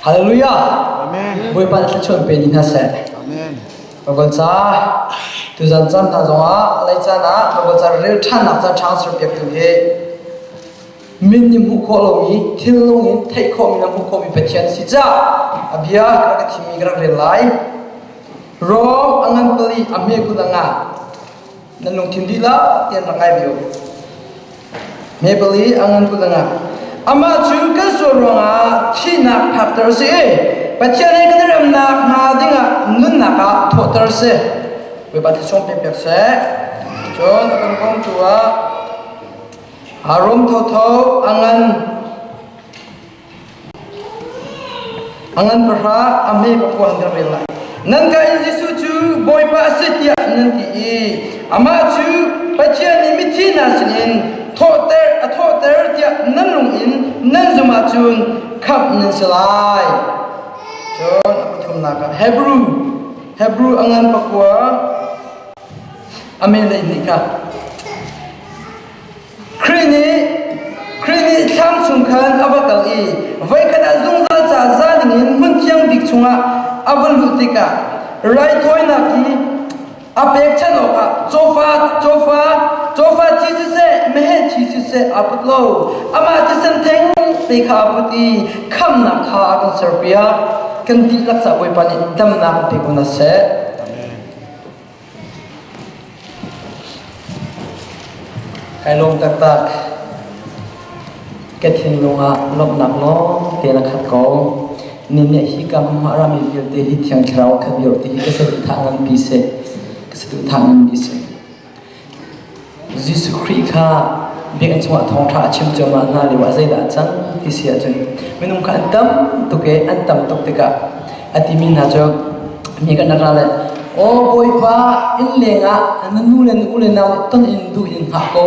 Hallelujah. Amen. Bawipa nih thluachuah pe ni hna seh. Amen. Baibal ca tuzan caan hna zongah lei caan ah Baibal ca rel ṭhannak caan ṭha ser piaktu hi min nih hmuh khawh lomi thinlung in theih khawhmi le hmuh khawhmi Pathian si caah a bia ka rak i thimmi ka rak rel lai. Rom a ngan pali a hme kul a nga nan lungthin dihlak tian rak ngai ve u. Hme pali a ngan kul a nga. Amah cu kan sual ruangah thihnak phakter a si i Pathian he kan i remnak hnga dingah nunnak ah thawhter a si. Bawipa thluachuah pek piak seh. Cun a kan kongtu ah Rom thotho a ngan a ngan pahra a hme pakua an kan rel lai. Nan ka in Jesuh cu Bawipa a si tiah nan ti i amah cu Pathian nih mithi hna sinin thawhter a thawhter tiah nan lung in nan zumh ahcun khamh nan si lai. Cun a pathumnak ah Hebrew Hebrew a ngan pakua a men lei hnih kha Khrih nih Khrih nih thlam chung khan a va kal i voikhat ah zungzal ca za dingin hmun thiang bik chungah a va luh tikah raithawinak hi a pekchanh awkah cawfa cawfa cawfa thi siseh meheh thi siseh aa put lo. Amah thisen theng te kha aa put i khamnak kha a kan serpiak. Kan dihlak ca Bawipa nih damnak in pe ko hna seh. Kai lawm taktak. Ka thinlung ah lawmhnak lawng te na khat ko. Ni nih hi ka hmah rami vialte hi Thiang Thlarau khat vialte hi ka saduhthah nganpi si. Ka saduhthah nganpi si. Jesuh Khrih kha biakinn chungah thawngṭha a chim cuahmah hna lio ah zeidah a cang ti si ahcun minung kha an tam tuk i an tam tuk tikah a timi hna cu mi kan rak ra le aw Bawipa inn lengah na nu le na u le nau nih ton in duh in hngah ko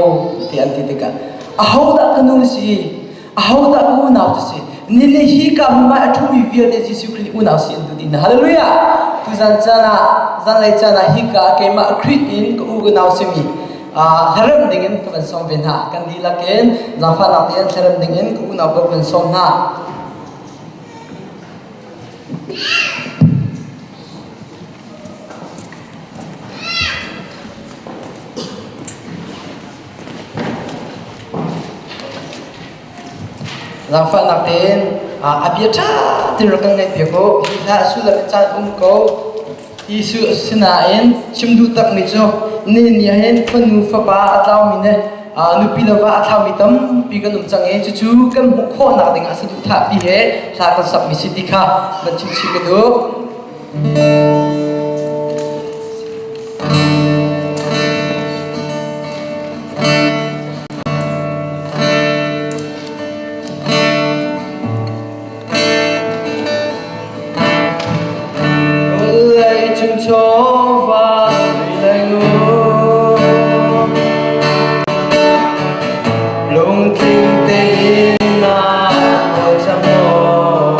ti an ti tikah ahodah ka nu si ahodah ka unau cu si ni le hi ka hmai a ṭhumi vialte Jesuh Khrih unau si an duh dih hna hallelujah tuzan caan ah zanlei caan ah hika keimah Khrih in ka u ka nau simi hlarem dingin ka van sawm ve hna kan dihlak in zaangfahnak tein hlarem dingin ka unau ka van sawm hna. Zaangfahnak tein a bia ṭha tein rak kan ngaihpiak u. Hi hla sullam in caan um ko. Jesuh sinain chim duh takmi cu ni ni ahhin fanu fapa a tlaumi le nupi le va a thlaumi tampi kan um cang i cucu kan hmuh khawhnak dingah saduhthahpi he hla kan sakmi si ti kha van chim chih ka duh. Vawleicung chawva sui le ngun lungtling tein naa bochan maw?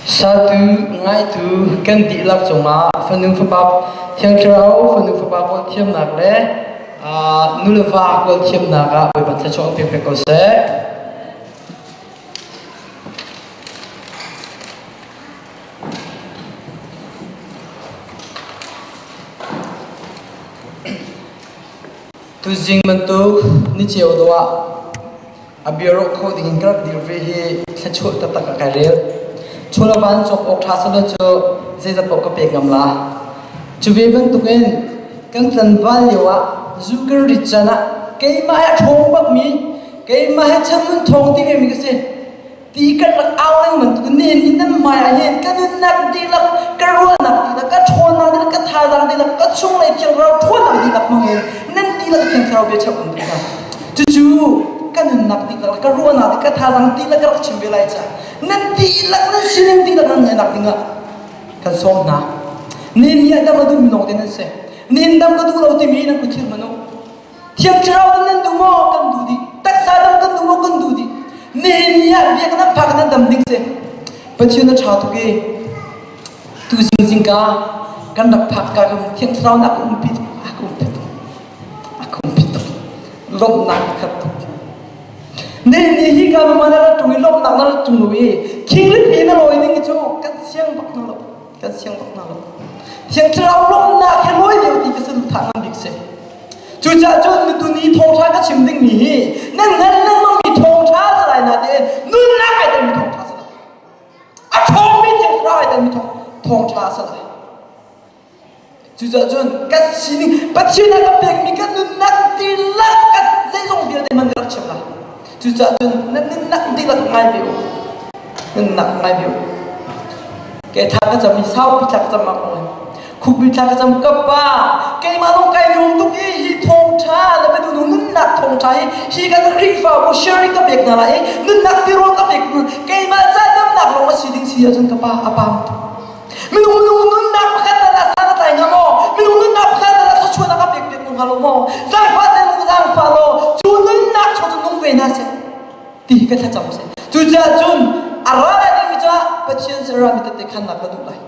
Satu ngaitu kan dihlak cungah fanu fapa Thiang Thlarau fanu fapa kawl thiamnak le nu le va kawl thiamnak ah Bawipa thluachuah pek pek ko seh. Tuzing bantuk ni ceu dawh ah a biarawh kho ding in ka rak dir ve hi thluachuah taktak ah kai rel. Chawlawvan cawk awk ṭha selaw cu zeizat paoh ka pek ngam la. Cu ve bantukin kan tlanval lio ah zu kan rit caan ah keimah he a ṭhawng bakmi, keimah he chanmun ṭhawng ti vemi ka si. Ti kan rak au lengmang tuk nihin ni nan hmai ah hin ka nunnak dihlak, ka ruahnak dihlak, ka ṭhawnnak dihlak, ka thazaang dihlak, ka chunglei thiang thlarau ṭhawnnak dihlak hmang in nan dihlak thiang thlarau bia cheuh kan duh hna. Cucu ka nunnak dihlak, ka ruahnak dihlak, ka thazaang dihlak ka rak chim ve lai caah nan dihlak nan sining dihlak nan ngaihnak dingah kan sawm hna. Nihin ni ah dam a duhmi lawng te nan si. Nihin dam ka duh lo timi nan kut thil hmanh u. Thiang Thlarau dam nan duh maw? Kan duh dih. Taksa dam kan duh maw? Kan duh dih. Nihin ni ah biak nan phak nan dam ding si. Pathian a ṭha tuk i tu zingzingka kan rak phak ka kan Thiang Thlarau na ka umpi tuk, a ka umpi tuk, a ka umpi tuk. Lawmhnak a khat tuk. Nihin ni hi ka mama na rak ṭung i lawmhnak na rak ṭung lo i khingrit na lawi ding cu kan siang bak hna lo. Kan siang bak hna lo. Thiang Thlarau lawmhnak he lawi lio ti ka saduhthah ngan bik si. Cucaah cun nutuni thawngṭha ka chim dingmi hi nan hngalh lengmangmi thawngṭha a si lai nain nunnak ai telmi thawngṭha a si lai. A ṭhawngmi thiang thlarau ai telmi thawngṭha a si lai. Cucaah cun kan sining Pathian a kan pekmi kan nunnak dihlak kan zeizong vialte man ka rak chim lai. Cucaah cun nan nunnak dihlak ngai ve u. Nunnak ngai ve u. Ke thla ka cam i saupi thla ka cam ah kong Khukbi thla ka cam ka pa keimah lawng kai nuam tuk i hi thawngṭha na biaduh nunnak thawngṭha hi hi kan Khrihfabu sharing ka pek hna lai i nunnak tirawl ka pek hna keimah ca damnak lawng a si ding si ahcun ka pa a pam tuk minung minung nunnak pakhat na la san a tlai hnga maw minung nunnak pakhat na la thluachuahnak a pek pek hnga lo maw zaangfah te nung zaangfah law cu nunnak chung cu nung ve hna seh ti hi ka thlacam si cucaah cun a ra lai dingmi caah Pathian sin rami tette khannak ka duh lai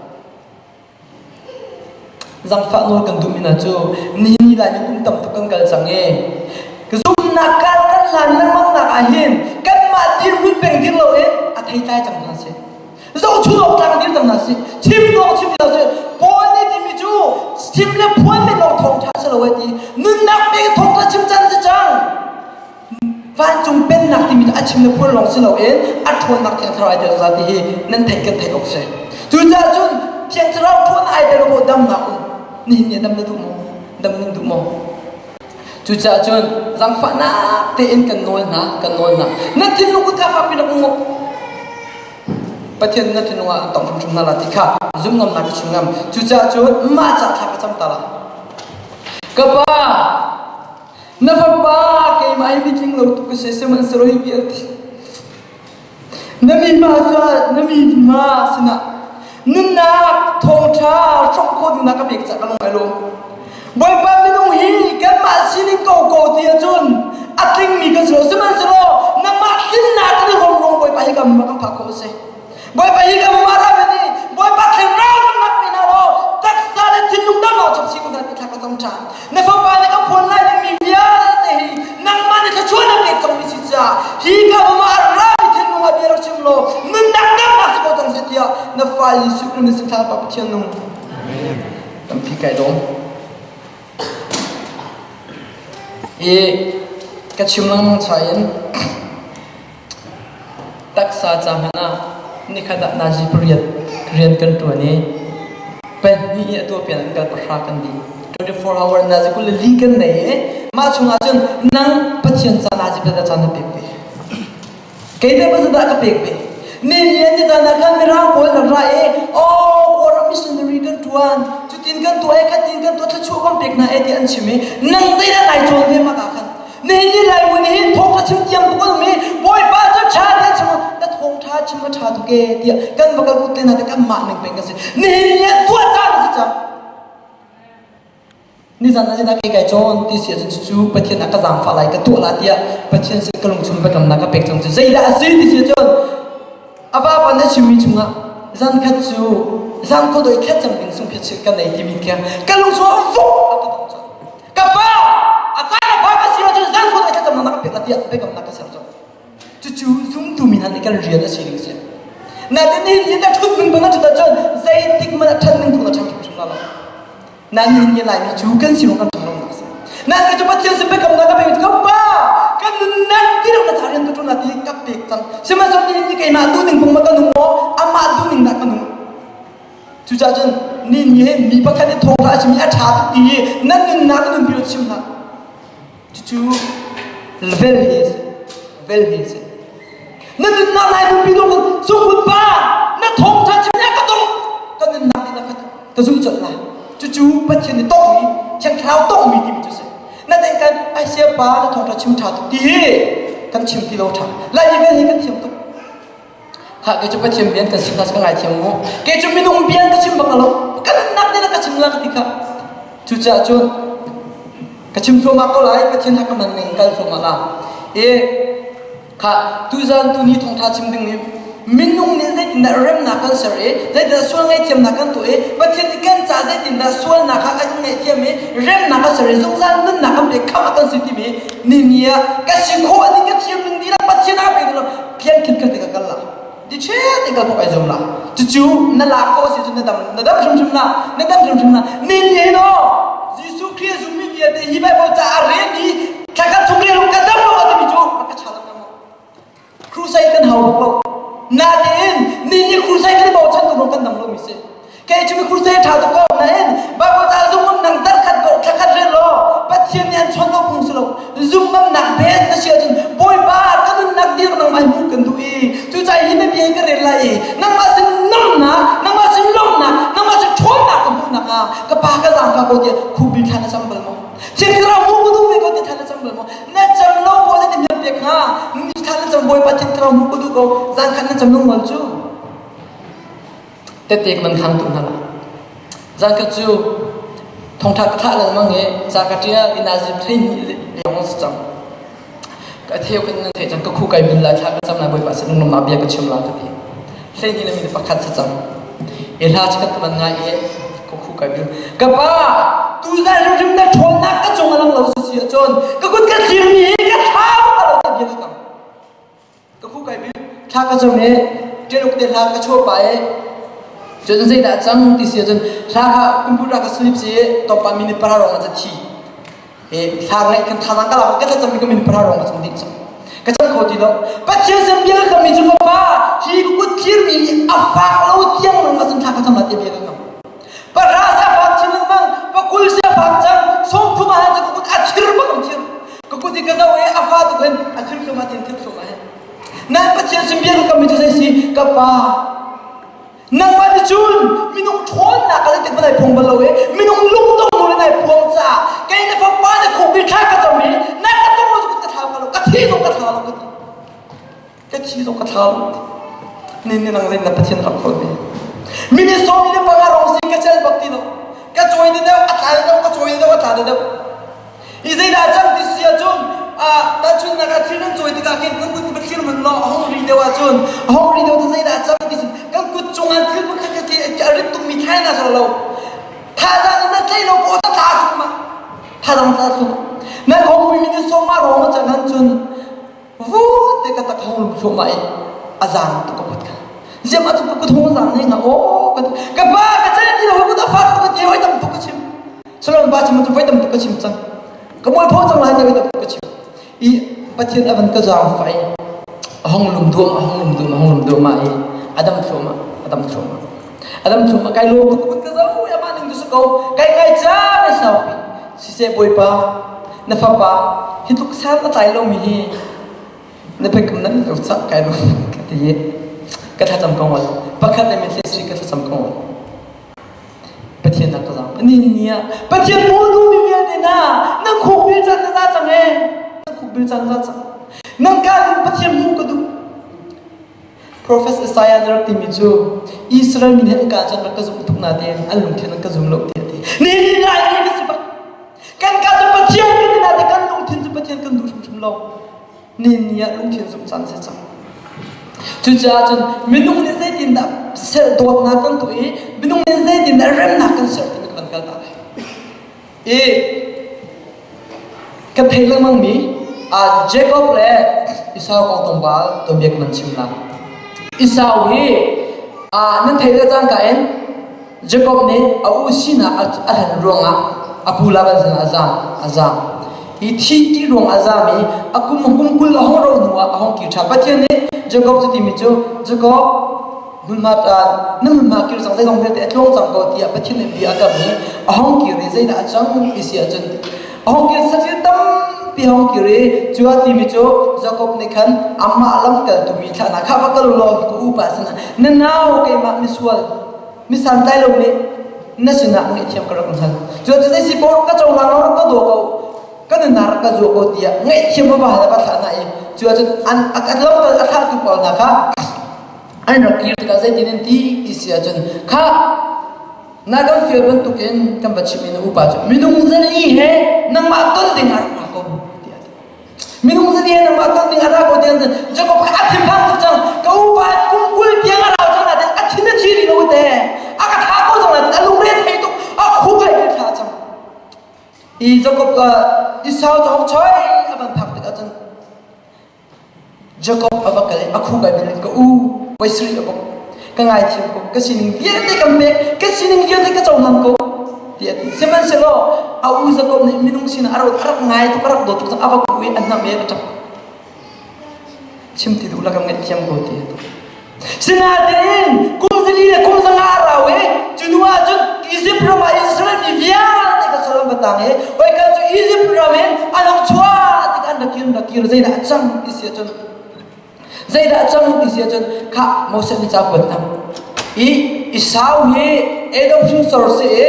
Zangfah nawl kan duhmi hna cu nihin ni lai kum tam tuk kan kal cang i zumhnak kar kan hlan lengmang nak ah hin kanmah dirhmun peng dir loin a theitlai cang hna sih. Zohchun awk tlak dir cang hna sih. Chim lawng chim hna sih. Paul nih timi cu chim le phuan men lawng thawngṭha si lo ai ti. Nunnak pek thawngṭha chim can si cang. Vancung pennak timi cu a chim le phuan lawng si loin a ṭhawnnak Thiang Thlarau ai tel zungzal ti hi nan theih kan theih awk si. Cucaah cun Thiang Thlarau ṭhawn ai tel maw damnak um. Nihin ni dam na duh maw? Dam nan duh maw? Cucaah cun zaangfahnak tein kan nawl hna, kan nawl hna. Nan thinlung kut kha fakpi rak um Pathian na thinlung ah an tong hrimhrim hna la ti kha zum ngamnak ka chim ngam. Cucaah cun mah ca thla ka cam ta la. Ka pa, Na fapa keimah hi mitling lo tuk ka si sihmanhsehlaw hi vialte na mi hma na mi hma sinah nunnak thawngṭha hrawk khawh duhnak ka pek cah ka lung ai lawm. Bawipa minung hi kanmah sining ko ko ti ahcun a tlingmi kan si lo sihmanhsehlaw nangmah tlinnak kan i hrawm ruang Bawipa hi kan kan phak khawh a si. Bawipa hi kan mah ram in Bawipa thlarau ramnak pe hna law taksa le thinlung dam ah chap si ko hna ti thla ka cam ṭhan. Na fapa nih ka phuan lai dingmi vialte hi nangmah nih thluachuah na pek cangmi si caah hi ka mama a rami thinlung ah bia rak chim law nunnak damnak si ko cang seh tiah na fa Jesuh Khrist na sin thla Pa Pathian nung. Tampi kai dawm. I ka chim lengmang cha in Taksa ca hmanh ah nikhat ah nazi pariat rian kan ṭuan i pahnih i a tuahpian an kal pahra kan dih. 24 hour nazi 24 kan nei i mah chungah cun nang Pathian ca nazi pet caan na pek ve. Kei te pasal dah ka pek ve. Ni lian ni zan ah khan mirang pawl nan ra i oh Kawlram missionary kan ṭuan cutin kan tuah i khatin kan tuah thluachuah kan pek hna e ti an chim i nang zeidah nai cawn ve mak ah khan Nihin ni Laimu nih hin thawngṭha chim tiang tuk an um i Bawipa cu ṭha tiah chim na thawngṭha chim a ṭha tuk e tiah kan va kal te hna te kanmah ning peng kan si. Nihin ni ah tuah caan a si cang. Nizan ah zeidah kei kai cawn ti si ahcun cucu Pathian a ka zaangfah lai ka tuah la tiah Pathian sin ka lungchung biakamnak ka pek cang cu zeidah a si ti si ahcun a vapa na chimmi chungah. Zan khat cu zan khuadoi thlacam ding sung phiat ka nei timi kha ka lung chung ah vuk a ka dong cang. Ka pa a caan a phan ka si ahcun zan khuadoi thlacam nak ka pek la tiah biakamnak ka ser cang. Cucu zumtu mi hna nih kan rian a si ding si. Natin nihin ni na ṭhut ning bang na ṭhut ahcun zeitik hmanh ah ṭhat ning phung na ṭhang hrimhrim la lo. Nan nihin ni Laimi cu kan si kan ṭhang lo nak si. Nan cu Pathian sin biakamnak ka pek ka pa kan nunnak dirang na ca rian ka ṭuan ti ka pek cang. Sihmanhsehlaw nihin ni keimah duhning phung ma ka nung maw amah duhning dah ka nung. Cucaah cun nihin ni hin mi pakhat nih thawngṭha a chim i a ṭha tuk ti i nan nunnak na nunpi chim hlah. Cucu vel hi a si. Vel hi a si. Na nunnak nai nunpi dawh kan sungkhun pa na thawngṭha chim nih a ka dong ka nunnak nih na ka ka zumh colh lai. Cucu Pathian nih tawkmi Thiang Thlarau tawkmi timi cu si. Na deng kan ai sia pa na thawngṭha chim ṭha tuk ti hi kan chim ti lo ṭha. Laimi vel hi kan thiam tuk. Khah kei cu Pathian bian kan sim hna ka ngaithiam mu. Kei cu minung bian ka chim bak lo. Ka nunnak nih na ka chim la ka ti kha. Cucaah cun ka chim thluahmah ko lai Pathian ha ka man ning kal thluahmah la. E kha tuzan tuni thawngtha chim ding hi minung nih zeitindah remnak kan ser i zeitindah sual ngaihthiamnak kan tuah i Pathian nih kan ca zeitindah sualnak kha a kan ngaihthiam i remnak a ser i zungzal nunnak kan pek khamh a kan si timi ni ni ah ka si khawh ning ka thiam ning dihlak Pathian a pek lo pian khin khat ka kal la di che te kal ai zum la cucu na la kho si cu na dam na dam hrimhrim la na dam hrimhrim la ni ni no Jesuh Khrih zummi vialte hi Bible ca a rel ni thlakhat chung rel ka dam lo timi cu ka cha lam mo crusade kan hau bak lo natein ni ni crusade kan bochan tu kan dam lo mi si Kei cu mikhur zei ṭha tuk ko nain Baibal ca zungngam nang zarkhat ko thlakhat rel law Pathian nih an chon lo phung si lo zungngam nak best na si ahcun Bawipa ka nunnak dir nangmah hmuh kan duh i cucaah hi na bia hi ka rel lai i nangmah sin nomnak nangmah sin lawmhnak nangmah sin ṭhawnnak ka hmuhnak ah ka pa ka zaangfah ko tiah khupbil thla na cam bal maw Thiang Thlarau hmuh ka duh ve ko ti thla na cam bal maw na cam lo maw zei ti pek hnga ni thla na cam Bawipa Thiang Thlarau hmuh ka duh ko zan khat na cam lungmal cu Tehte ka van khang tuk hna la. Zankhat cu thongtha ka thlah lengmang i ca ka ṭial i nazi 12 leng si cang. Ka theu kan nan theih cang ka khu kai bil lai thla ka cam lai bawipa sin lunglawmnak bia ka chim la ka ti. 12 le mi pakhat si cang. I hla chikat ka van ngai i ka khu kai bil. Ka pa tuzan hrimhrim na ṭhawnnak ka cung a lang lo si si ahcun ka kut ka thlir mi hi ka thla ka lo ta bia ka kam. Ka khuk ai bil thla ka cam i ṭiluk te hla ka chuah pah i cun zeidah cang ti si ahcun hla kha computer ka sleep si i tawpa minute pahra rong ah thi i hla ngaih kan thazaang ka lak ka thlacam mi ka minute pahra rong ah cun ding cang ka cam kho ti lo Pathian sem bia ka kammi cu ka pa hi ka kut thirmi nih a fak lo tiang rong ah cun thla ka cam la ti bia ka kam pahra sa fak chin lengmang pakul sia fak cang 30 ah cun ka kut a thir bak am thir Ka kut i ka zoh i a fa tuk hin a thil thlum ah tin thil thlum ah hin. Nan Pathian sin bia ka kammi cu zei si? Ka pa. Nangmah nih cun minung ṭhawnnak a zeitik hmanh ai phuang bal lo i minung lungdong nawl in ai phuang caah kei na fapa na khuk i thla ka cam i na ka tong lo cu ka thla lo ka thi zong ka thla lo ka ti. Ka thi zong ka thla lo. Ni ni nang zein na Pathian rak khawl ve. Mini sawmi le panga rong si ka cel bak ti lo. Ka cawi ni deuh a tla deuh ka cawi deuh a tla deuh. I zeidah cang ti si ahcun tahchunhnak ah thil nan cawi tikah khin kan kut va thlir hmanh law a hung ri deuh ahcun a hung ri deuh cu zeidah cang ti si kan kut cungah thil pakhat khat khi a rit tukmi thlai na sor lo. Thazaang na tlei lo paw ta tla thum ah thazaang tla thum. Nan hong mi ni sawma rong cang han cun vu te ka tak hong thluahmah i a zaang tuk ka kut kha ziam a ka kut hong zaang ne nga o ka ka pa ka chan ti lo kut a fak tuk ka ti hoi tam tuk ka chim Solomon pa chim tu voi tam tuk ka chim cang ka mual pho cang lai te voi tam tuk ka chim i Pathian avan ka zaang fai a hong lum duam a hong lum duam a hong lum duam ma i adam thluahmah adam thluahmah adam thluahmah kai lawm tuk kut ka zo ya ma ning tu su ko kai ngai cha na saupi siseh Bawipa na fapa hi tluk san a tlai lomi hi na pekam nan lo cak kai lo ka ti i ka thlacam ko ngol pakhat le min sri ka thlacam ko ngol Pathian nak ka zang ni ni ah Pathian mu du mi vialte na na khuk bil chan na za cang e na khuk bil chan za cang nang ka Pathian mu ka duh Profet Isaiah na rak timi cu Israel mi nih an ka cun rak ka zumh tuk natein an lungthin an ka zum lo tiah a ti. Ni ni lai ni ka si bak. Kan ka cu Pathian kan ti natein kan lungthin cu Pathian kan duh hrimhrim lo. Ni ni ah lungthin zumh caan si cang. Cucaah cun minung nih zeitindah Sel dawtnak kan tuah i minung nih zeitindah remnak kan ser timi kan kal ta lai. I kan thei lengmang mi Jacob le Esau kong tlawmpal tuanbia kan van chim lai. Esau hi nan thei le cangka in Jacob nih a u sinak a hlen ruangah a pu Laban sinah a zaam a zaam. Hi thi ti ruang a zaam i a kum kum 20 a hung ro hnu ah a hung kir ṭhan. Pathian nih Jacob cu timi cu Jacob hmunhma na hmunhma kir cang zeizong vialte a tluang cang ko tiah Pathian nih bia a kam i a hung kir i zeidah a cang ti si ahcun a hung kir saṭil tampi a hung kir i cu a timi cu Jacob nih khan amah lamkaltu mi thlahnak kha va kal law hi ka upa sinah na nau keimah misual misantlai lo nih na sinah ngaihthiam ka rak hal cu cu zei si paoh ka cohlang lo rak ka daw ko ka nunnak rak ka zuah ko tiah ngaihthiam va hal va thlah hna i cu ahcun an a lam a thlahtu pawl hna kha an rak kir tikah zeitin an ti ti si ahcun kha na kan fial bantukin kan va chim i na upa cu minung zali he nangmah ton ding ah rak ra ko tiah Minung zali he nangmah ton ding a ra ko tiah Jacob kha a thinphang tuk cang. Ka upa kum 20 tiang a rau cang nain a thin a thi rih lo te. A ka thah ko cang nain a lungre thei tuk. A khuk ai thla cang. I Jacob Esau cu hong choi a van phak tik ahcun Jacob a va kal i a khuk ai bin ka u voi sari a bok. Ka ngaithiam ko. Ka sining vialte kan pek. Ka sining vialte ka cohlang ko. Ti a ti. Sihmanhsehlaw a u Jacob nih minung sinah a rak a rak ngai tuk a rak dawt tuk a va kuh i a hnamh i a ṭap. Chim ti duh la kan ngaihthiam ko ti a ti. Sinain kum zali le kum zanga a rau i cu hnu ah cun Izipt ram ah Israel mi vialte ka sal an va tang i voikhat cu Izipt ram in an hung chuah tik an rak kir rak kir zeidah a cang ti si ahcun Zeidah a cang ti si ahcun khah Moses nih ca kuat hna. I Esau hi Edom hrinsor si i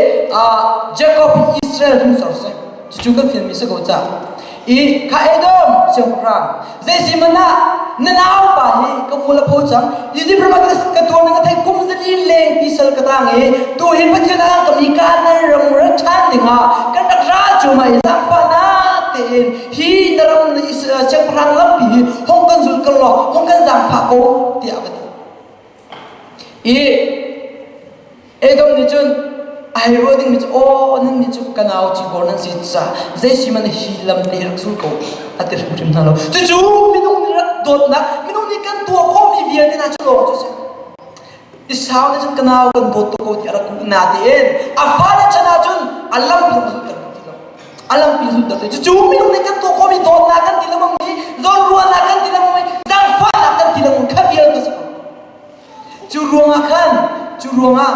Jacob hi Israel hrinsor si. Cucu kan fianmi si ko ca. I kha Edom siangpahrang zeisihmanh ah na naupa hi ka mul a pho cang. Izipt ram ah ka tuar ning a thei kum zali leng ti sal ka tang i tu hi Pathian ah ka mi Kanaan ram ra ṭhan dingah kan rak ra cu ma i zaangfahnak tein hi na ram na siangpahrang lampi hi hong kan zul ko law hong kan zaangfah ko tiah a va ti i Edom nih cun ai ruah dingmi cu aw nan nih cu ka nau cikor nan si ca zei si man hi lam te rak zul ko a ti hrimhrim hna lo cucu minung nih rak dawtnak minung nih kan tuah khawhmi vialte hna cu lawng cu si Esau nih cun ka nau kan dawt tuk ko tiah a rak kuh natein a fale chan ahcun a lam lam zulter ti lo a lampi zulter ti cucu minung nih kan tuah khawhmi dawtnak kan ti lengmang mi zawnruahnak kan ti lengmang mi zaangfahnak kan ti lengmang kha vial ka si ko cu ruangah khan cu ruangah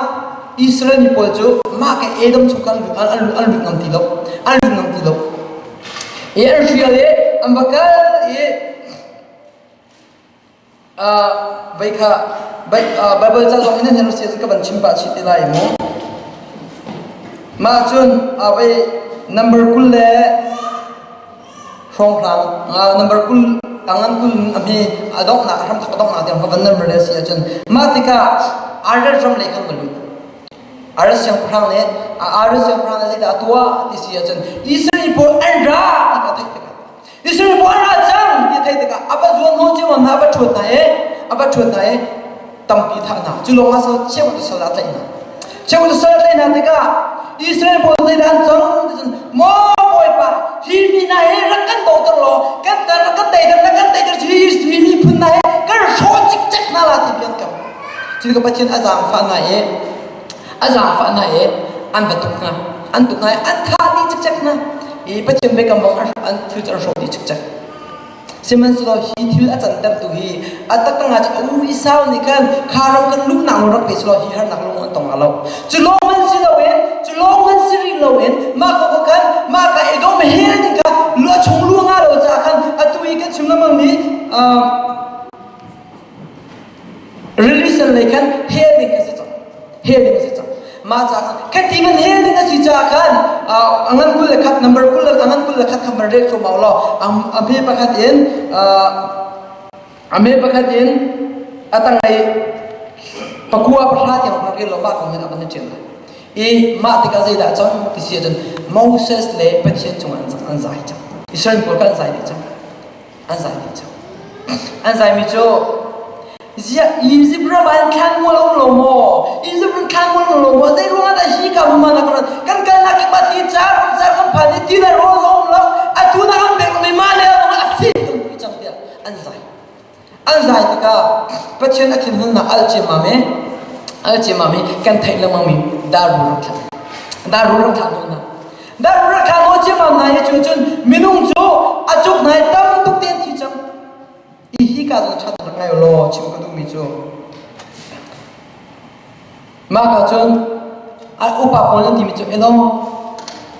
Israel mi pawl cu mah ke Edom chung kan lut an lut an lut ngam ti lo an lut ngam ti lo i an hrial i an va kal i Vei kha Baibal ca zong in nan si ka van chim pah chih te lai mu. Mah cun vei number 20 le hrawnghrang number 20 angan 20 a hme a donghnak a hramthok a donghnak tiang ka van number le si ahcun mah tikah Ireland ram lei khan va lut. Ireland siangpahrang nih Ireland siangpahrang nih zeidah a tuah ti si ahcun Israel pawl an ra ti kha theih tikah Israel pawl an ra cang ti theih tikah a va zuan hnawh cio hna a va ṭhuat hna i a va ṭhuat hna i tampi thah hna cu lawng ah sal cheu cu sal ah tlaih hna cheu cu sal tlaih hna tikah Israel pawl zeidah an cang ti cun maw Bawipa hi mi hna hi rak kan doter law kan rak kan teiter rak kan teiter hi hi miphun hna hi kan hrawh cikcek hna la ti bi an kam cu tikah Pathian a zaangfah hna i a zaangfah hna i an va tuk hna an tuk hna i an thah dih cikcek hna i Pathian biakam bang an thil cu an hrawh dih cikcek sihmanhsehlaw hi thil a cantertu hi a taktak ah cun u Esau nih khan kha ram kan luhnak lung rak pe selaw hi harnak lung an tong lo cu lawng man si loin cu lawng man si rih loin mah ko khan mah ka Edom hel ning kha lu a chung lu nga lo caah khan atu i kan chim lengmang mi Religion lei khan hel ding a si cang. Hel ding a si cang. Mah ca khan khati man hel ding a si caah khan a ngan 21 number 20 a ngan 21 kha man rel thluahmah law a hme pakhat in a hme pakhat in a tanglei pakua pahra tiang rak rel law mah kong hin a van ṭial lai. I mah tikah zeidah cang ti si ahcun Moses le Pathian cungah an zai cang. Israel pawl kha an zai dih cang. An zai dih cang. An zaimi cu ziah Izipt ram ah in thlanmual a um lo maw? An zai tikah Pathian a thinhunnak al ciammam i al ciammam i kan theih lengmangmi darbu rak thlah. Darbu rak thlah nawn hna. Darbu rak thlah nawn ciammam hna hi cu cun minung cu a cuk hna i tam tuk te an thi cang. I hi ka zong ṭhat rak ngai law chim ka duhmi cu Mah ka cun a upa pawl an timi cu elo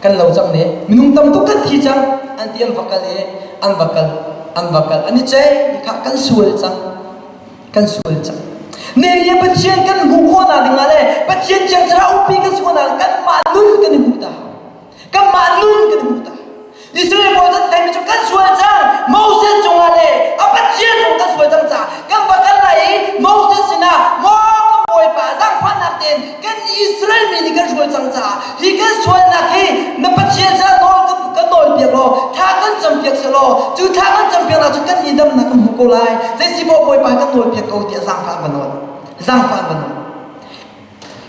kan lo cang ne minung tam tuk kan thi cang an ti an va kal i an va kal an va kal an i cei kha kan sual cang kan sual cang ne ni Pathian kan hmuh khawhnak ding ah le Pathian thiang thlarau upi kan si khawhnak kanmah nun kan i hmuh ta Kanmah nun kan hmu ta. Israel pawl kan theimi cu kan sual cang. Moses cungah le a Pathian cung kan sual cang caah kan va kal lai i Moses sinah maw kan Bawipa zaangfahnak tein kan Israel mi nih kan hrual cang caah hi kan sualnak hi na Pathian sinah nawl kan, kan nawl piak law thla kan cam piak seh law cu thla kan cam piaknak cu kan ni damnak kan hmu ko lai. Zei si maw Bawipa kan nawl piak ko tiah zaangfah va nawl. Zaangfah va nawl.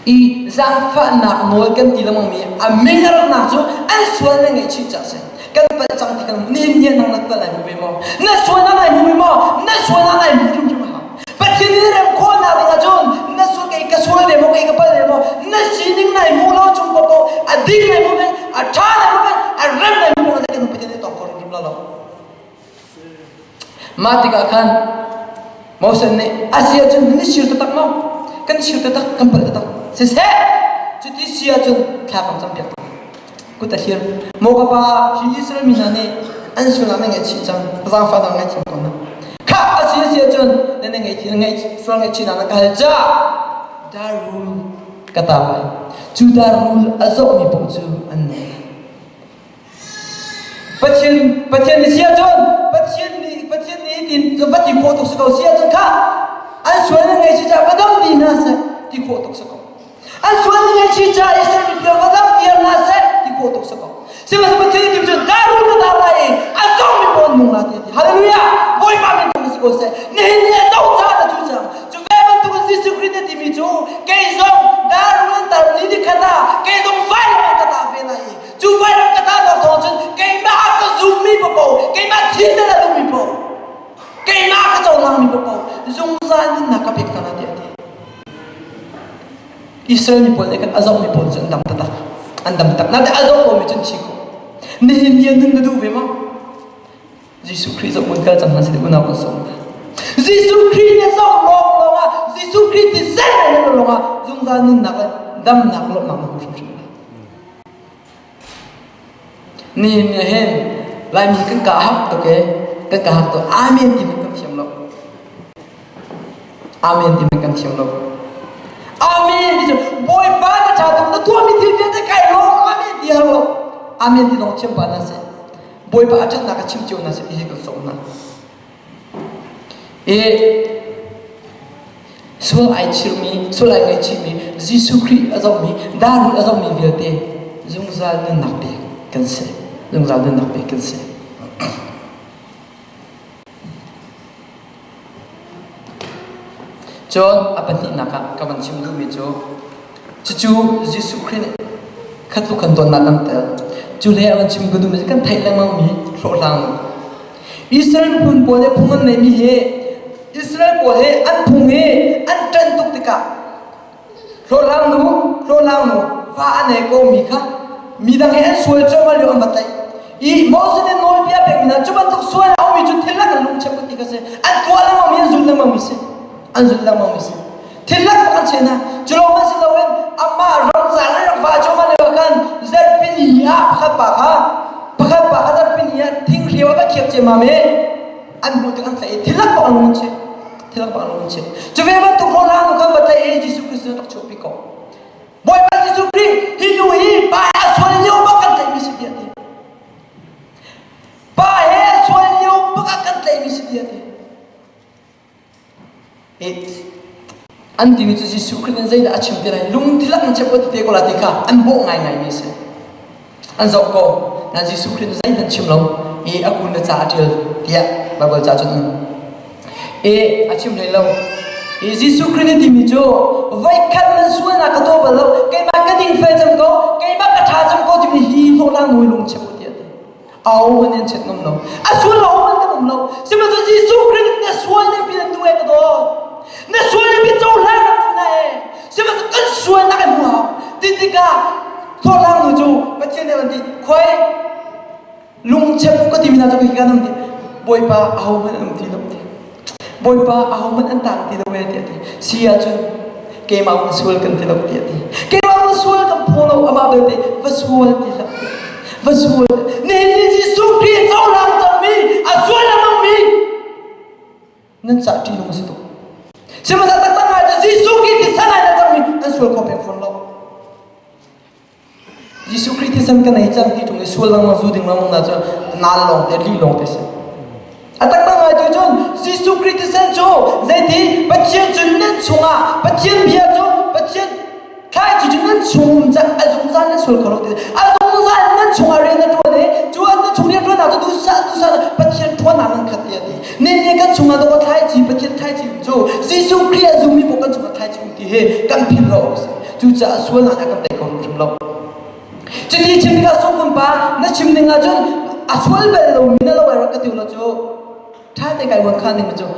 I zaangfahnak nawl kan ti lengmangmi a min a ratnak cu an sual na ngaihchih cah si. Kan palh cang ti kan nihin ni nang na palh ai hmu ve maw? Na sualnak ai hmu ve maw? Na sualnak ai hmu hrimhrim a hau. Pathian nih rem khawhnak ding ahcun na sual kei ka sual ve maw kei ka palh ve maw? Na sining nai hmu lo chung popo a ding nai hmu peng, a ṭha nai hmu peng, a rem nai hmu peng, kan Pathian nih tawk kho hrimhrim lo lo. Mah tikah khan Moses nih a si ahcun nan i sir taktak maw? Kan sir taktak, kan palh taktak. Siseh, cuti si ahcun thla kan campiak kut a thlir. Maw ka pa, hi Israel mi hna nih an sualnak nan ngaihchih cang, zaangfahnak ngaihthiam ko hna. Khah a si a si ahcun nan ngaih ngaih sual ngaihchihnak na ka hal ca darul ka ta lai. Cu darul a zohmi paoh cu an nung. Pathian Pathian nih si ahcun Pathian nih Pathian nih tin va ti khawh tuk si ko si ahcun kha an sual na ngei si caah va dam ti hna seh ti khawh tuk si ko. An sual na ngei si caah Israel mipi va dam ti hna seh ti khawh tuk si ko. Sihmanhsehlaw Pathian nih cun daru na dar lai i a zong mi pawl nung la ti a ti. Hallelujah! Bawipa min thang si ko seh. Nihin ni a zoh caah na cu cang. Cu ve bantuk in Jesuh Khrih na timi cu kei zong daru nan tar ni ni khat ah kei zong vailam ka tah ve lai i Cu vailam ka tahnak thawng cun keimah a ka zummi paoh, keimah thi na la duhmi paoh, keimah a ka cohlangmi paoh zungzal nunnak ka pek hna tiah a ti. Israel mi pawl nih khan a zohmi pawl cu an dam taktak. An dam taktak. Nain a zoh lomi cu an thi ko. Nihin ni ah nun na duh ve maw? Jesuh Khrih zoh mun kal cang hna sih unau kan sawm hna. Jesuh Khrih na zoh lawng lawng ah Jesuh Khrih ti zen na lawng ah zungzal nunnak le damnak lawmhnak na hmu hrimhrim lai. Nihin ni hin Laimi kan ka hak tuk e kan ka hak tuk amen ti man kan thiam lo amen ti man kan thiam lo amen ti cu bawipa na ṭha tuk na tuahmi thil vialte kai lawm amen ti har lo amen ti zong thiam pa na si bawipa a ṭhatnak a chim cio na si ti hi kan sawm hna I sual ai chirmi, sual ai ngaihchihmi, Jesuh Khrih a zohmi, darul a zohmi vialte zungzal nunnak pek kan si. Zungzal nunnak pek kan si. Cun a pahnihnak ah ka van chim duhmi cu cucu Jesuh Khrih nih khat kan tonnak kan tel. Cu le a van chim ka duhmi cu kan theih lengmangmi hlawhhlang Israel miphun pawl nih phung an neihmi hi Israel pawl hi an phung hi an ṭanh tuk tikah hlawhhlang nu hlawhhlang nu fa a nei komi kha midang he an sual cuahmah lio an va tlaih i Moses nih nawlbia pekmi hna cu bantuk sual a ummi cu thil lak an lung chep ti kha si an tuah lengmangmi an zul lengmangmi si an zul lengmangmi si thil lak an che hna cu lawng hmanh si loin amah ramcar le rak va cuahmah lio ah khan zarhpini ah pakhat pa kha pakhat pa kha zarhpini ah thinghreu a va khiak ciammam i an hmuh tik an tlaih i thil lak bak an lung an cheh thil lak bak an lung an cheh cu ve bantuk hlawhhlang nu khan va tlaih i Jesuh Christ rak chuahpi ko Bawipa Jesuh Khrih hi nu hi pa a sual lio bak kan tlaihmi si tiah ti pa he a sual lio bak ah kan tlaihmi si tiah ti An timi cu Jesuh Khrih nih zeidah a chim ti lai lungthil an chep ti te ko la ti kha an bawh ngaingaimi a si. An zoh ko. Na Jesuh Khrih nih zeihmanh chim lo i a kun na ca a ṭial tiah Baibal ca cun um. I a chim hlei lo. I Jesuh Khrih nih timi cu voikhat nan sualnak ka tuah bal lo keimah ka dingfel cang ko keimah ka ṭha cang ko timi hi hlawhhlang nu lung chep u tiah a ti. Aho hmanh an chet ngam lo. A sual lo hmanh kan um lo. Sihmanhsehlaw Jesuh Khrih nih na sual ning pi. nan duh e ka dawt. Na sual ning pi cohlang kan duh na e. Sihmanhsehlaw kan sualnak i hmu hau. Ti tikah hlawhhlang nu cu Pathian nih an ti khuai lungchep ka timi hna cu khi kan um ti Bawipa ahohmanh an um ti lo ti. Bawipa ahohmanh an tang ti lo e tiah ti. Si ahcun keimah va sual kan ti lo tiah ti. Keimah va sual kan phaw lo amah belte va sual ti hlah. Va sual. Nihin ni Jesuh Khrih cohlang cangmi a sual lengmangmi nan cah ṭihnung a si tuk. Sihmanhsehlaw taktak ngai cu Jesuh Khrih thisen ai na cangmi nan sual kho peng fawn lo. Jesuh Khrih thisen kan ei cang ti ṭung i sual lengmang zu ding lengmang na cu nal lawng te lih lawng te si. A taktak ngai tu cun Jesuh Khrih thisen cu zeiti Pathian cu nan chungah Pathian bia cu Pathian thlaici cu nan chung um cang a zungzal nan sual kho lo ti a zungzal nan chungah rian na ṭuan i cu an chung rian ṭuannak cu duhsah duhsah Pathian ṭhawnnak nan khat ti a ti. Nin nih kan chungah dawh thlaici Pathian thlaici um cu Jesuh Khrih a zummi paoh kan chungah thlaici um ti hi kan philh lo awk a si. Cucaah sualnak nih a kan tei kho hrimhrim lo. Cuti chim tikah sungkun pa na chim ning ahcun a sual bal lomi na lo ai rak ka ti lo cu ṭha te kai uan khan ding cu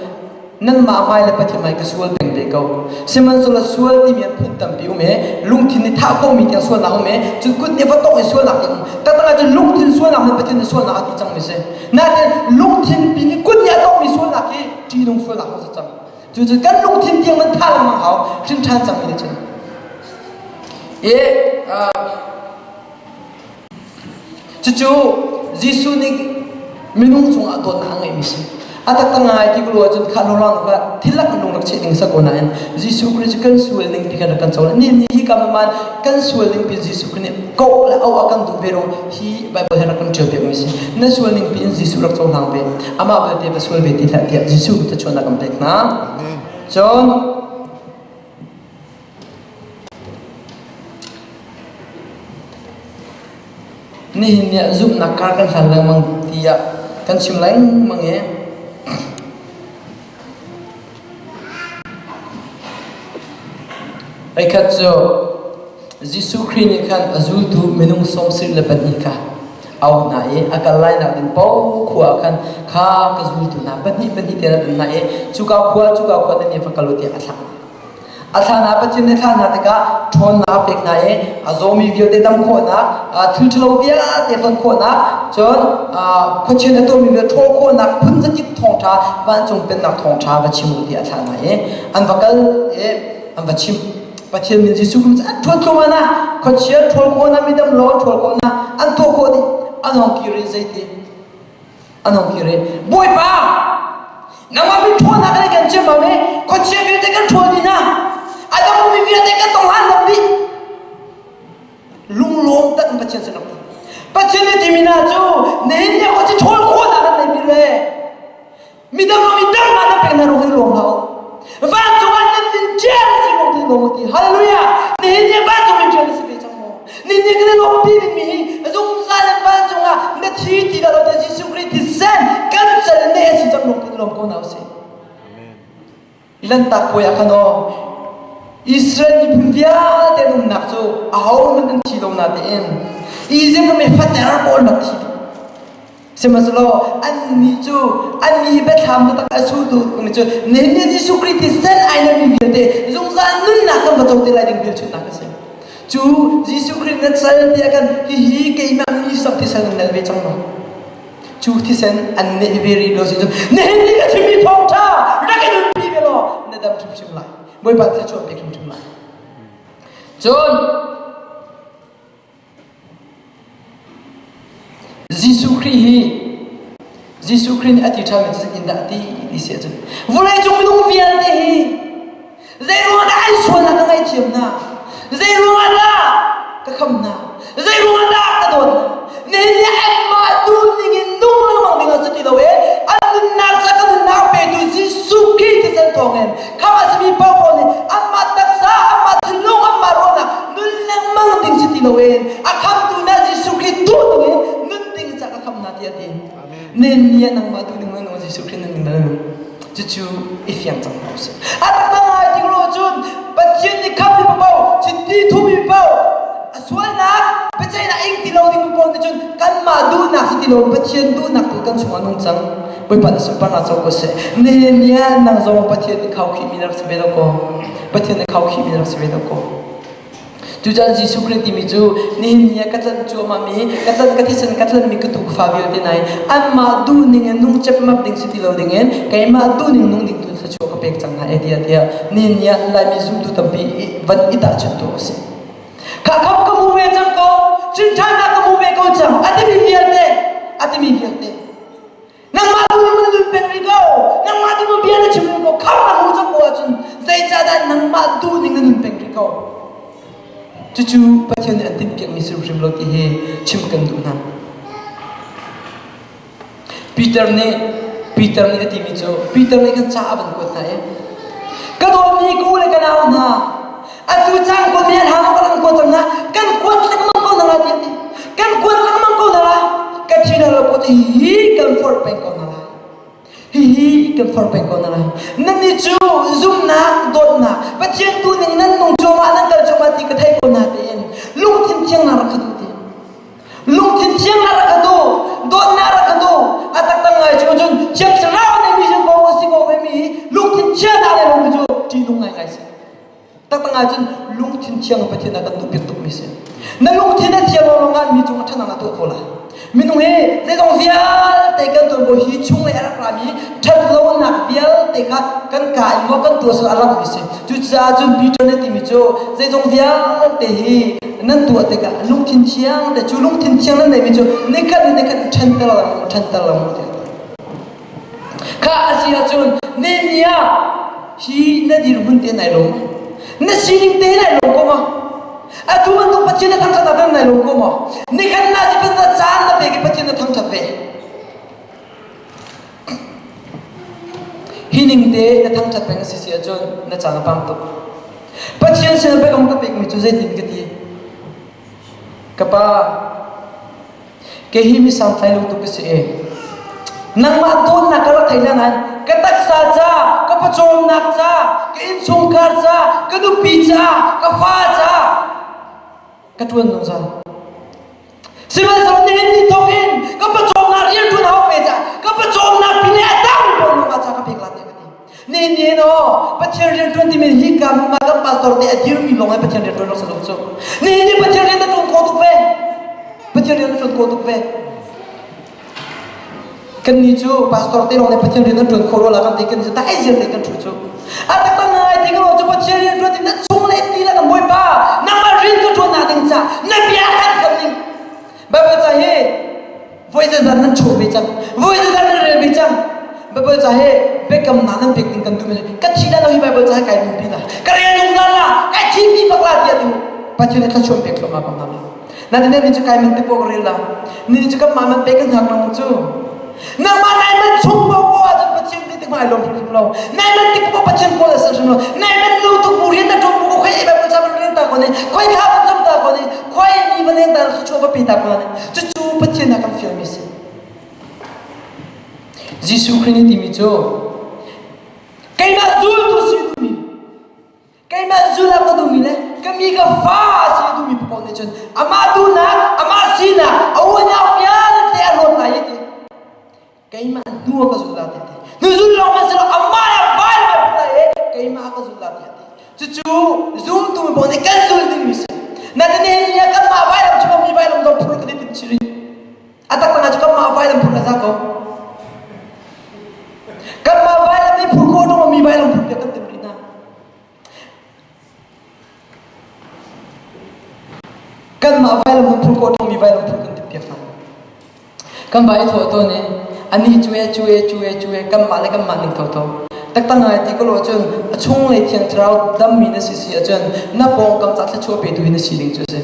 nanmah hmai le Pathian hmai ka sual peng te ko. Sihmanhsehlaw sual timi an phun tampi um i lungthin nih thah khomi tiang sualnak um i cun kut nih va tongh i sualnak tiang um. Taktak ahcun lungthin sualnak nih Pathian nih sualnak a ti cangmi si. Nain lungthin pi nih kut nih a tonghmi sualnak hi ṭihnung sualnak hung si cang. Cucu kan lungthin tiang man tha lengmang hau hrin ṭhan cangmi nih cun. I cucu Jesuh nih minung cungah dawtnak a ngeihmi si. A taktak ngai ti ko ahcun kha lorang kha thil lak lung rak cheh ding sa ko nain Jesuh Khrih cu kan sual ning pi kan rak kan co. Ni ni hi kam man kan sual ning pi Jesuh Khrih nih ko le au a kan duh ve ro hi Bible he rak kan ṭial piak mi si. Na sual ning pi in Jesuh rak cohlang ve. Amah belte va sual ve ti hlah tiah Jesuh thluachuahnak kan pek hna. Cun nihin ni ah zumhnak kar kan hlan lengmang tiah kan chim lengmang i Voikhat cu Jesuh Khrih nih khan a zultu minung 74 kha a auh hna i a kal lainak ding paoh khua ah khan kha ka zultu hna pahnih pahnih te an hna i cuka khua cuka khua nan i va kal u tiah a thlah hna. A thlah hna Pathian nih thlah hna tikah ṭhawnnak a pek hna i a zawmi vialte dam khawhnak, thil ṭhalo vialte hlonh khawhnak, cun khuachin a tuahmi vialte ṭhawl khawhnak phun zakip thawngṭha vancung pennak thawngṭha va chim u tiah a thlah hna i an va kal i an va chim. Pathian min Jesuh Khrist an ṭhuat thluahmah na khuachia ṭhawl khawh na midam lo an ṭhawl khawh na an tuah khawh dih an hong kir i zeiti an hong kir i Bawipa nangmah min ṭhawnnak kan kan chim ma me khuachia vialte kan ṭhawl dih na a dam mi vialte kan tong han dam dih lunglawm tak in Pathian sin rak Pathian nih timi na cu nihin ni khuachi ṭhawl khawh na kan nei mi le Midang lo midang mah nan pek hna ruang hi lawm hlah u. Vancung ah nan min ṭial a si ruang tu lawm u ti. Hallelujah! Nihin ni vancung min ṭial na si ve cang maw? Nihin ni kan i lawmpi dingmi hi zungzal in vancung ah na thi ti dah lo te Jesuh Khrih thisen kan cal ne a si cang ruang tu lawm ko hna usih. Lanhtak puai ah khan aw Israel miphun vialte an umnak cu ahohmanh an thi lo natein Izipt ram i fater pawl rak thi dih. Sihmanhsehlaw annih cu annih biathlam taktak a sultu mi cu nihin ni Jesuh Khrih thisen ai mi vialte zungzal nunnak kan va co te lai ding hmelchunhnak a si. Cu Jesuh Khrih na cal tiah kan hihi keimah mi sak thisen nan nel ve cang maw? Cu thisen an neh ve rih lo si cun nihin ni ka chimmi thawngṭha rak i nunpi ve law na dam hrimhrim lai. Bawipa thluachuah pek hrimhrim lai. Cun Jesuh Khrih hi Jesuh Khrih nih a ti ṭhami cu zeitindah a ti ti si ahcun vawleicung minung vialte hi Zeiruang dah an sualnak ka ngaihthiam hna? Zeiruang ah dah ka kham hna? Zeiruang ah dah ka dawt hna? Nihin ni anmah duhning in nung lengmang ding ah si ti lo e an nunnak ca ka nunnak petu Jesuh Khrih thisen thawngin kham a simi paohpaoh nih anmah taksa anmah thinlung anmah ruahnak nun lengmang ding si ti loin a khamtu na Jesuh Khrih duh ning in nun ding ca ka kham hna tiah a ti. Nihin ni ah nangmah duh ning in Jesuh Khrih nun ding na nun. Cucu i fiang cang hna usih. A taktak ngai ti lo cun Pathian nih khammi paoh, chiti thumi paoh, a sualnak Pathian. Biaceihnak ing ti lo ding pawl nih cun kanmah duhnak si ti lo Pathian duhnak tu kan chungah nung cang. Bawipa na sunparnak co ko seh. Nihin nang zong Pathian nih khaukhihmi na rak si ve lo ko. Pathian nih khaukhihmi na rak si ve lo ko. Tuchan Jesuh Khrih timi cu nihin ni ah ka tlanh cuahmahmi, ka tlanh ka thisen ka tlanhmi ka tuufa vialte nai anmah duhning in nung cepmap ding si ti lo dingin keimah duhning nung ding tu thluachuah ka pek cang hna e tiah tiah nihin ni ah Laimi zumtu tampi van i tahchunh tu a si. Kha kham ka mu ve cang ko, cun ṭhannak ka mu ve ko cang, a timi vialte, a timi vialte. Nangmah tu nih na nun peng rih ko. Nangmah tu nih bia na chim rih ko. Kham na hmu cang ko ahcun zeicahdah nangmah tu ning na nun peng rih ko. Cucu Pathian nih an timhpiakmi si hrim lo ti hi chim kan duh hna. Peter nih Peter nih a timi cu Peter nih khan ca a van kuat hna i ka dawtmi ka u le ka nau hna atu cang ko mi an hang kan kuat cang hna kan kuat lengmang ko hna la ti ti kan kuat lengmang ko hna la ka thi na lo po hi kan forh peng ko hna la hihi kan forh peng ko hna la nan nih cu zumnak dawtnak Pathian tu ning nan nung cuahmah nan kal cuahmah ti ka thei ko hna tein lungthin thiang na rak khat ti lungthin thiang na rak ka du dawtnak rak ka du a taktak ngai cu cun thiang thlarau nei mi cu ko si ko ve mi lungthin thiang na le lung cu ṭihnung ngai ngai si taktak ngai cun lungthin thiang Pathian a kan duh piak tuk mi si na lungthin a thiang lo lawngah mi cung a ṭhanak na tuah ko lai minung hi zeizong vialte kan tuanbo hi chung lei a rak rami ṭhat lonak vialte kha kan ka in maw kan tuah sual a langmi si cucaah cun Peter nih timi cu zeizong vialte hi nan tuah tikah lungthin thiang te cu lungthin thiang nan neimi cu nikhat ni nikhat ṭhenter lengmang ṭhenter lengmang ti kha a si ahcun ni ni ah hi na dirhmun te nai lawm na sining te nai lawm ko ma atu bantuk Pathian na thangṭhat ah nai lawm ko maw nikhat na si na caan na pek i Pathian na thangṭhat ve Hi ning te na thangṭhat peng a si si ahcun na caan a pang tuk. Pathian sin biakam ka pekmi cu zeitin ka ti? Ka pa, kei hi mi santlai lo tuk ka si e. Nangmah dawtnak ka rak thei hlan ah ka taksa ca, ka pawcawmnak ca, ka innchungkhar ca, ka nupi ca, ka fa ca, ka ṭuan zungzal. Sihmanhsehlaw nihin ni thawk in ka pawcawmnak rian ṭuan hau ve ca ka pawcawmnak pin le a dang pawl nungah ca ka pek la tiah ka ti. Nihin ni hin aw Pathian rian ṭuan timi hi ka mah kan pastor te a dirmi lawng hi Pathian rian ṭuan rak si lo cu. Nihin ni Pathian rian na ṭuan khawh tuk ve. Pathian rian na ṭuan khawh tuk ve. Kannih cu pastor te lawng nih Pathian rian an ṭuan khawh rua la kan ti kan si dai ziar te kan ṭhu cu. A taktak ngai ti ka cu Pathian rian ṭuan ti na chung le ti la kan Bawipa nangmah rian ka ṭuan nak ding ca na bia kan kan ning. Bible ca hi voi zeizat nan chuah ve cang voi zeizat nan rel ve cang Bible ca hi biakamnak nan pek ding kan duh ka thi dah lo hi Bible ca hi kai nunpi la ka rel zungzal la kai thimmi bak la tiah tu Pathian nih thluachuah pek thluahmah ko hna la. Na ni cu kai man te pawh rel la. Ni cu kan mah man pe kan hngak lo cu. Nangmah nai man chung po po ahcun Pathian ti tik mai lom hrim lo. Nai man tik po Pathian kawl a hrim lo. Nai man lu tuk bu rian na tum bu khoi e ba sa rian ta ko ni. Khoi tha ban cham ta ko ni. Khoi mi van leng ta su chu ba pi ta ko ni. Cu cu Pathian na kan fial mi si. Jesuh Khrih nih timi cu keimah zultu si duhmi Keimah zul a ka duhmi le ka mi ka fa a si duhmi paoh nih cun amah duhnak, amah sinak, a unau vialte a hlawt lai ti. Keimah hnu a ka zul la ti. Nu zul lawng man si lo amah le vai le vai lai i keimah a ka zul la ti. Cucu zumtu mi paoh nih kan zul dingmi si. Na nihin ni ah kanmah vailam chung mi vailam zong phur kan i tim chih rih. A taktak ah cu kanmah vailam phur a za ko. Kanmah vailam nih phur khawh ṭung mi vailam phur piak kan tim rih hna. Kanmah vailam nih phur khawh ṭung mi vailam phur kan tim piak hna. Kan vai thawh tawn i ani cu e cu e cu e cu e kanmah le kanmah ning thotho. Taktak ngai ti ko lo cun a chunglei thiang thlarau dammi na si si ahcun na pawngkam ca thluachuah petu hi na si ding cu a si.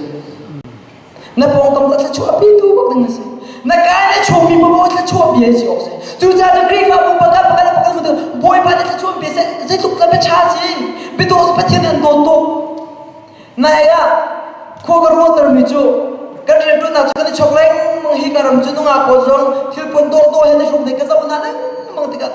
Na pawngkam ca thluachuah petu bak ding na si. Na kai le chuakmi paoh thluachuah bia si awk si. Cucaah cun Khrihfabu pakhat pakhat le pakhat cu Bawipa nih thluachuah pe seh zeitluk lam ṭha si. Biadawh cu Pathian nih an dawt tuk. Nai ah khua ka ruahtermi cu kan rianṭuannak cu kan i chok lengmang hi ka ram cu nungak pawl zong thilpuan dawhdawh he na hruk ding ka zoh hna lengmang tikah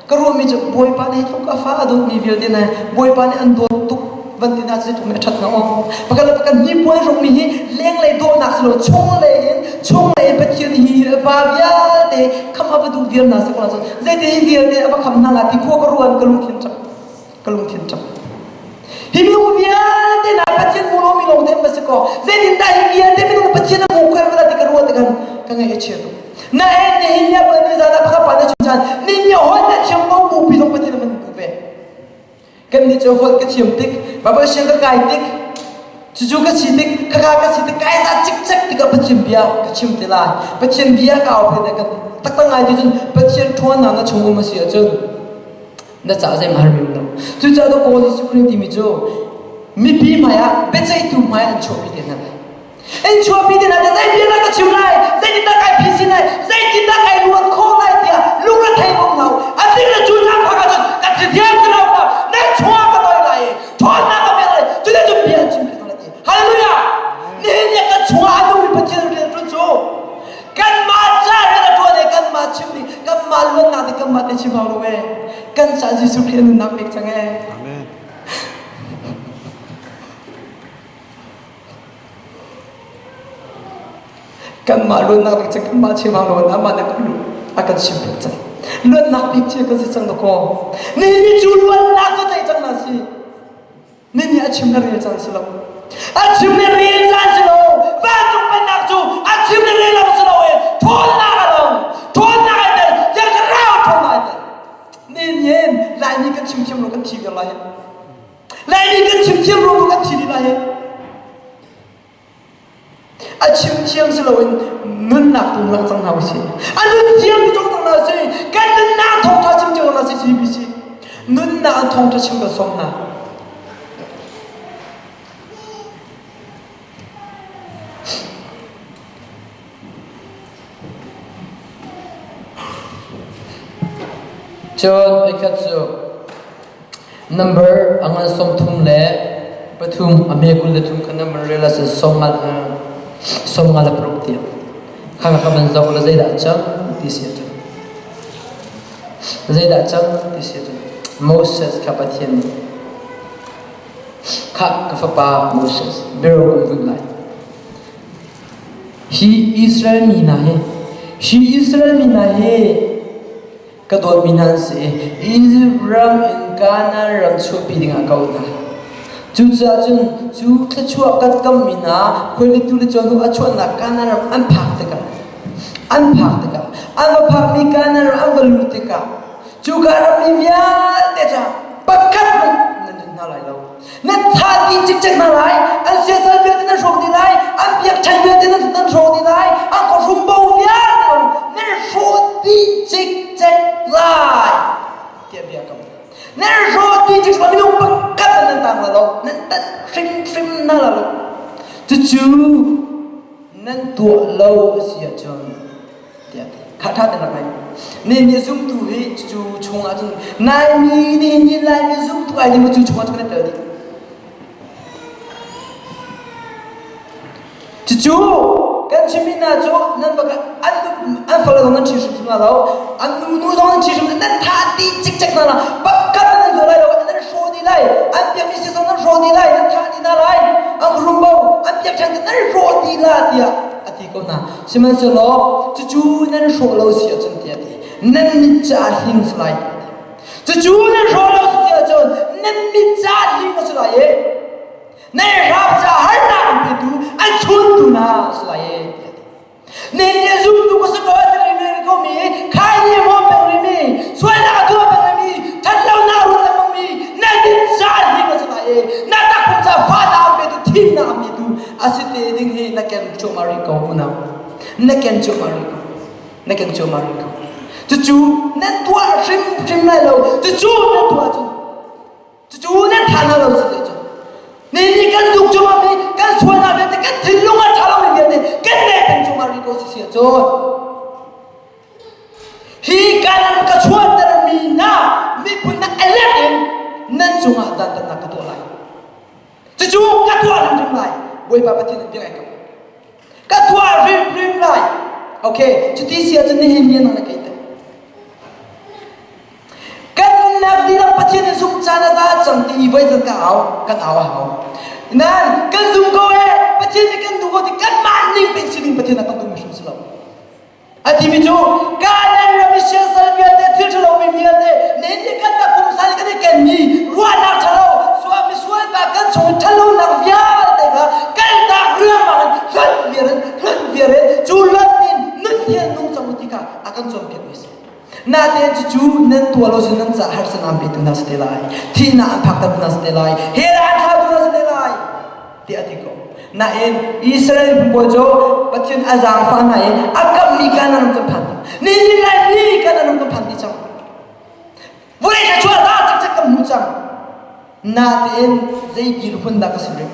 ka ruahmi cu Bawipa nih hi tluk a fa a dawtmi vialte na Bawipa nih an dawt tuk. Van ti hna cu zeitluk a ṭhat hnga aw. Pakhat le pakhat hnipuan hrukmi hi lenglei dawhnak si lo chunglei in chunglei in Pathian hi va vialte kham a va duh vial hna si ko cun zeiti hi vialte a va kham hna la ti khua ka ruan ka lungthin ṭap ka lungthin ṭap. Hi minung vialte na Pathian mu lomi lawng te an si ko. Zeitindah hi vialte minung Pathian a mu khoi la ti ka ruat kan ka ngaih a chia tuk. Na en ni hin nia ni zan ah pakhat pa na chim chan ni nia hon na thiam ko bu pi zong Pathian man bu ve. Kan nih cu holh ka thiam tik, Bible siang ka kai tik, cucu ka si tik, khakha ka si tik, kai za cikcek tikah Pathian bia ka chim te lai. Pathian bia ka au phen kan taktak ngai ti cun Pathian ṭhawnnak na chung um a si ahcun na caah zeihmah har mi um lo. Cucaah to Kawl Jesuh Khrih timi cu mipi hmai ah biaceihtu hmai an chuahpi te hna lai. In chuahpi te hna zei bia dah ka chim lai, zeitindah kai phisin lai, zeitindah kai ruat khawh lai tiah lungre thei bom hau. A ding le cu caan phak ahcun ka thiam ti lo ma nan chuah ka toi lai i ṭhawnnak ka pek lai cuti cun bia an chim pek lai ti. Hallelujah! Nihin ni kan chungah a nungmi Pathian rian ṭuan cu kanmah ca rian a ṭuan i kanmah chim ding kanmah luatnak ding kanmah te chim hau lo ee. Kan ca Jesuh Khrih a nunnak pek cang ee. Amen. Kanmah luatnak bik cu kanmah chim hau lo amah nih a kan chim piak cang. Luatnak bik cu kan si cang dakaw. Nihin ni cu luatnak cu theih cang hna si. Nihin ni a chim le rel caan si lo. A chim le rel caan si lo. Vancung pennak cu a chim le rel lo si lo e. Ṭhawnnak a long. Ṭhawnnak ai tel. Thiang Thlarau ṭhawnnak ai tel. Nihin ni Laimi kan chim thiam lo kan thi viar lai. Laimi kan chim thiam lo kan thi dih lai. A chim thiam si loin nunnak tu lak cang hna usih. A nun thiam tu cang hna usih. Kan nunnak thawngṭha chim cio hna sih CBC. Nunnak an thawngṭha chim kan sawm hna. Cun voikhat cu Number a ngan 33 a hme 23 kha number rel ahcun 56 tiang kha kha van zoh la zeidah a cang ti si ahcun zeidah a cang ti si ahcun Moses kha Pathian nih khah ka fapa Moses biro kan vuih lai hi Israel mi hna hi hi Israel mi hna hi Ka dawtmi hna an si i Izipt ram in Kanaan ram chuahpi dingah ka auh hna. Cucaah cun cu thluachuah kan kammi hna khualitu le cawhnu a chuahnak Kanaan ram an phak tikah an phak tikah an va phakmi Kanaan ram an va luh tikah cuka rammi vialte cu pakhat hmanh nan nun hna lai lo. Nan thah dih cikcek hna lai, an siasal vialte nan hrawk dih lai, an biakṭheng vialte nan, nan hrawk dih lai, an khuahrumbo vialte nan hrawh dih cikcek lai tiah bia kam. Nan hrawh dih cikcek lai minung pakhat nan tang la lo, nan tan hrimhrim hna la lo. Cucu nan tuah lo a si ahcun tiah kha ṭha tein rak ngai. Ni nih zumtu hi cu chungah cun Laimi nih ni Laimi zumtu ai ding cu chungah cun kan i tel dih. Cucu kan chimmi hna cu nan bak an an fale zong nan ṭhi hrim hna lo an nu nu zong nan ṭhi hrim nan thah dih cikcek hna la pakhat nan zual lai lo nan hrawh dih lai an biakmi si zong nan hrawh dih lai nan thah dih hna lai an rumbo an biak ṭhan nan hrawh dih la tiah a ti ko hna Sihmanhsehlaw cucu nan hrawh lo si ahcun tiah a ti. Nan mit ca hling si lai tiah a ti. Cucu nan hrawh lo si ahcun nan mit ca hling a si lai i nan hram ca harnak an petu an chuntu hna a si lai i tiah a ti. Nihin ni zumtu ka si ko a ti rih ko mi khai ni a mawm peng rih mi sualnak a tuah peng rih mi ṭhatlonak a ruat lengmang mi nan mit ca hling a si lai i na takpum ca fahnak an petu thihnak an petu A si te ding hi na ken cuahmah rih ko unau. Na ken cuahmah rih ko. Na ken cuahmah rih ko. Cucu nan tuah hrimhrim lai lo. Cucu nan tuah cun cucu nan tha hna lo si cun ni ni kan duk cuahmah mi kan sualnak vialte kan thinlung a ṭha lomi vialte kan ne peng cuahmah rih ko si si ahcun hi kanan ka chuahtermi hna miphun na alek in nan cungah dantatnak ka tuah lai. Cucu ka tuah hrimhrim lai. Bawipa Pathian in bia ai kam. Ka tuah hrimhrim lai. Okay, cuti si ahcun nihin ni nang na kei te. Kan nunnak. nunnak dihlak Pathian in zumh caan a za cang ti i voi zat ka au kan au a hau. Nain kan zum ko e Pathian nih kan duh ko ti kanmah ning pin sining Pathian a kan duhmi hrim si lo. A timi cu Kanaan ram i siasal vialte thil ṭhalomi vialte nih nih kan tak pumsa nih kan i kenmi ruahnak ṭhalo sual misual pa kan chung i ṭhalonak vialte kha kaltak riangmang in hlonh viar in hlonh viar in cu lonh in nun thian nung cang u ti kha a kan cawnpiakmi a si. Natein cucu nan tuah lo cun nan caah harsatnak an petu hna si te lai. Thihnak an phakter hna si te lai. Hell ah an thlatu hna si te lai. Tiah a ti ko. Nain Israel miphun pawl cu Pathian a zaangfah hna i a kammi Kanaan ram kan phan. Ni ni lai ni Kanaan ram kan phan ti cang. Vawlei thluachuah za cikcek kan hmu cang. Natein zei dirhmun dah ka si rih?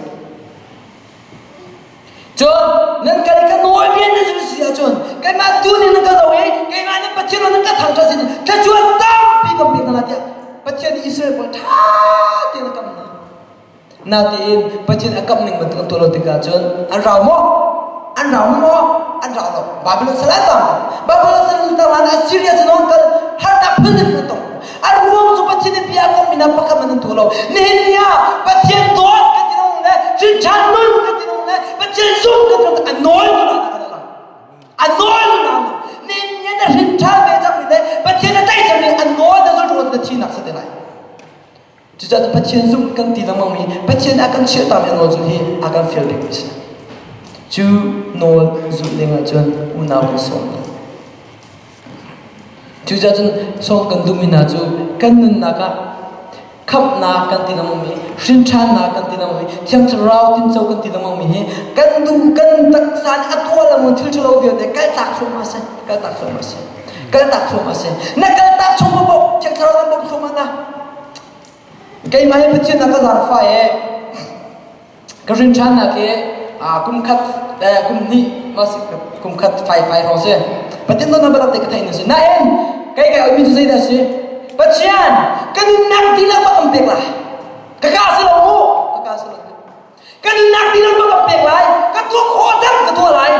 Cun nan kal i ka nawlbia nan zulh si ahcun keimah tu nih nan ka zoh i keimah nih Pathian nan ka thangṭhat sin thluachuah tampi kan pek hna lai tiah Pathian nih Israel pawl ṭha tein a kamh hna. Natein Pathian a kamh ning bantuk an tuah lo tikah cun an rau maw? An rau maw? An rau lo. Babylon sal an tang. Babylon sal an tang lan Assyria sin an kal harnak phun in an tong. A ruang cu Pathian nih bia a kammi hna pakhat hmanh an tuah lo. Nihin ni ah Pathian dawt kan ti lengmang le ṭinṭhan nun kan ti lengmang le Pathian zum kan ti lengmang a nawl tu hna kan lang. A nawl tu hna Nihin ni na hrin ṭhan ve cangmi le Pathian na tlaih cangmi a nawl na zulh ruang na thinak si te lai. Cucaah Pathian zumh kan ti lengmang mi Pathian a kan chiahta mi nawl zulh hi a kan fial bikmi a si. Cu nawl zulh ding ahcun unau kan sawm hna. Cucaah cun sawm kan duhmi hna cu kan nunnak ah khamhnak kan ti lengmang mi, hrinṭhannak kan ti lengmang mi, Thiang Thlarau tinco kan ti lengmang mi hi kan duh kan taksa nih a tuah lengmang thil ṭhalo vialte kaltak thluahmah a si, kaltak thluahmah a si, kaltak thluahmah a si. Na kaltak chung paoh Thiang Thlarau nan bawmh thluahmah na. Keimah hi Pathian ah ka zaangfah i ka rinṭhannak hi kum khat kum hnih kum khat fai fai hrawng si. Pathian dawtnak biatak te ka theih ni si. Nain kei kai oimi cu zeidah a si? Pathian ka nunnak dihlak ma kan pek lai. Ka ka si lo mu. Ka ka si lo. Ka nunnak dihlak ma kan pek lai. Ka tuah khawh cang ka tuah lai.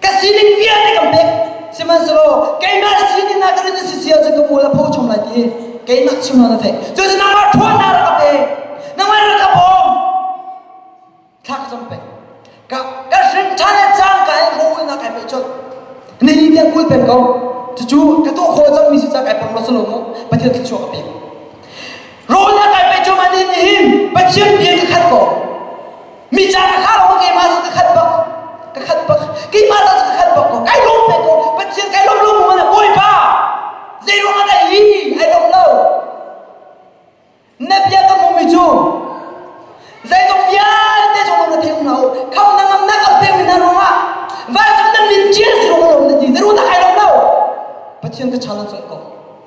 Ka sining vialte kan pek. Sihmanhsehlaw keimah sining ah ka rin si si ahcun ka mual a pho chom lai ti keimah chim na theih. Cucu nangmah ṭhawnnak rak ka pe. Nangmah rak ka bawm. Thla ka cam peng. Ka ka hrin ṭhan le cangka in rawlnak kai pe colh. Nihin tiang kul peng ko. Cucu ka tuah khawh cangmi si ca kai pong lo silo mu. Pathian thluachuah ka pek. Rawlnak kai pe chom ah nihin Pathian bia ka khat ko. Mi ca ka kha lo keimah cu ka khat bak ka khat bak keimah ta cu ka khat bak ko kai lawm pe ko Pathian kai lawm lo mu na bawipa zei ruang ah dah hi ai lawm lo na bia ka hmumi cu zeizong vialte chung na thei hna u kham na ngam na kam pek mi hna ruangah vancung nan min ṭial si ruang lawm na ti zei ruang dah kai lawm lo Pathian ka challenge ko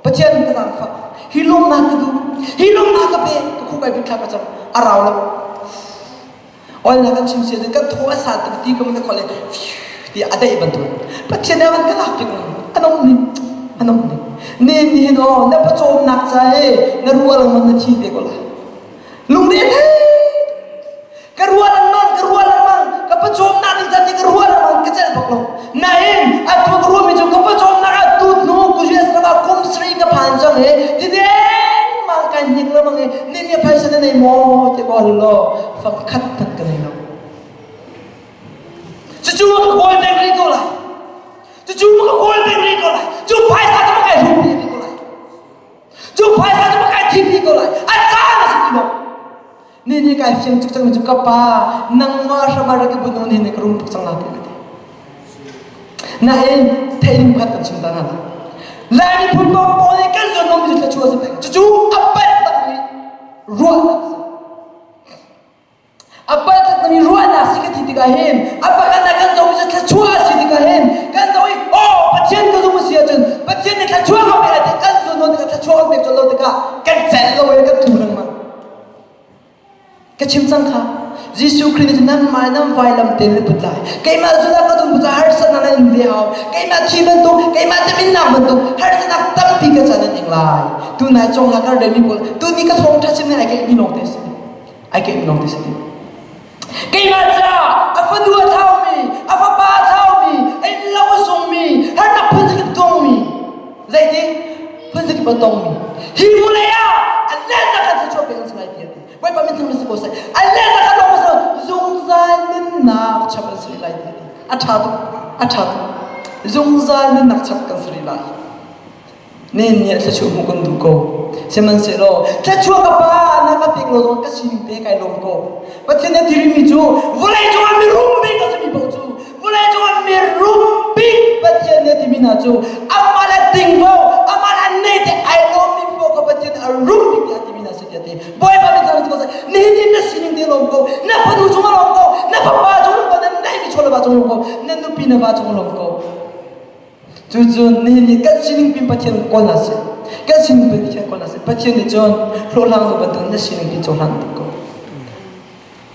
Pathian ka zaangfah hi lawmnak ka duh hi lawmnak ka pe ka khup ai thla ka cam a rau lo oil na kan chim sia kan thaw a sa tuk ti ko ka khole ti a dei bantuk Pathian ne van ka lak tik anom ni anom ni ne ni no na pachom nak cha he na rual man na thi te ko la lungre the Ka ruah lengmang, ka ruah lengmang, ka pawcawmnak ding can ka ruah lengmang, ka celh bak lo. Nain, atu ka ruahmi cu ka pawcawmnak ah tu hnu US ram ah kum sarih ka phan cang i ti dengmang kai hnik lengmang i nin ya phaisa na nei maw ti ko hal law fang khat hmanh ka nei lo. Cucu ka kawl peng rih ko lai. Cucu ka kawl peng rih ko lai. Cu phaisa cu ka kai hrum rih ko lai. Cu phaisa cu ka kai thim rih ko lai. A caan a si ti lo. Ni ni kai fiang tuk cang cu ka pa nangmah hrama rak i bunung ni ni ka rum tuk cang la ti ka ti. Nain thein pakhat kan chim ta hna la. Lai miphun paoh nih kan zuan mi cu thluachuah si peng. Cucu a palh takmi ruahnak si. A palh takmi ruahnak si ka ti tikah hin a pakhatnak kan zohmi cu thluachuah a si tikah hin kan zoh i oh Pathian ka zum a si ahcun Pathian nih thluachuah ka pek lai ti kan zuan tikah thluachuah kan pek colh lo tikah kan celh lo i kan tlu lengmang. Ka chim cang kha. Jesuh Khrih nih nanmah nan vailam te nan put lai. Keimah zulh ka tum ca harsatnak nan in ve hau. Keimah thi bantuk, keimah teminnak bantuk harsatnak tampi ka ca nan ing lai. Tunai cong la kar mi pawl tuni ka thawng tha chim ne ai ke mi lawng te si. Ai ke mi lawng te si. Keimah ca a fanu a thlaumi, a fapa a thlaumi, a innlo a sungmi, harnak phun zakip tuangmi. Zeitin? Phunzakip a tongmi hi vawlei ah a let ah kan thluachuah pek an si lai tiah ti. Bawipa min thang si ko seh. A let ah kan lawm a zungzal nunnak chap an si lai tiah ti. A ṭha tuk. A ṭha tuk. Zungzal nunnak chap kan si rih lai. Nen nih thluachuah hmuh kan duh ko. Sihmanhsehlaw thluachuah ka pa na ka pek lo zong ka sining te kai lawm ko. Pathian nih a tirimi cu vawlei cungah mirum bik a simi paoh cu vawlei cungah mirum bik Pathian nih a timi hna cu amah le tingvo amah le nei te ai lawmmi paoh kha Pathian a rum bik tiah a timi hna si tiah ti. Bawipa min thang ko nihin in na sining te lawm ko na fanu cungah lawm ko na fapa cung lawm ko na neihmi chaw le va cung lawm ko na nupi na va cung lawm ko. Cucu nihin ni kan sining pin Pathian kawl hna sih. Kan sining pin Pathian kawl hna sih. Pathian nih cun hlawhhlang nu bantuk na sining pin cohlan tuk ko.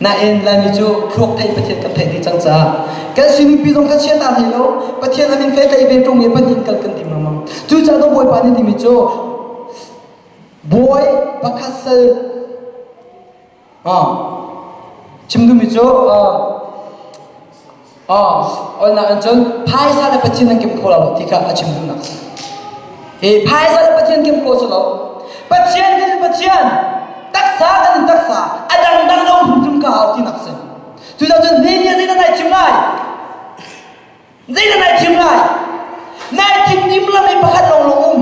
Nain Laimi cu thluak theih Pathian kan theih dih cang caah kan sining pi zong kan chia ta hlei lo. Pathian amin kai tlaih ve ṭung i Pathian kal kan tim lengmang. Cucaah dawh Bawipa nih timi cu bawi pakhat sal Chim duhmi cu olnak in cun phaisa le Pathian an kemh kho lo ti kha a chim duhnak a si. Hi phaisa le Pathian kemh khawh si lo. Pathian kan in Pathian, taksa kan in taksa, a dangdang lo hrimhrim ka hau tinak a si. Cucaah cun ni nih zeidah nai thim lai? Zeidah nai thim lai? Nai thim dim lam i pakhat lawnglawng um.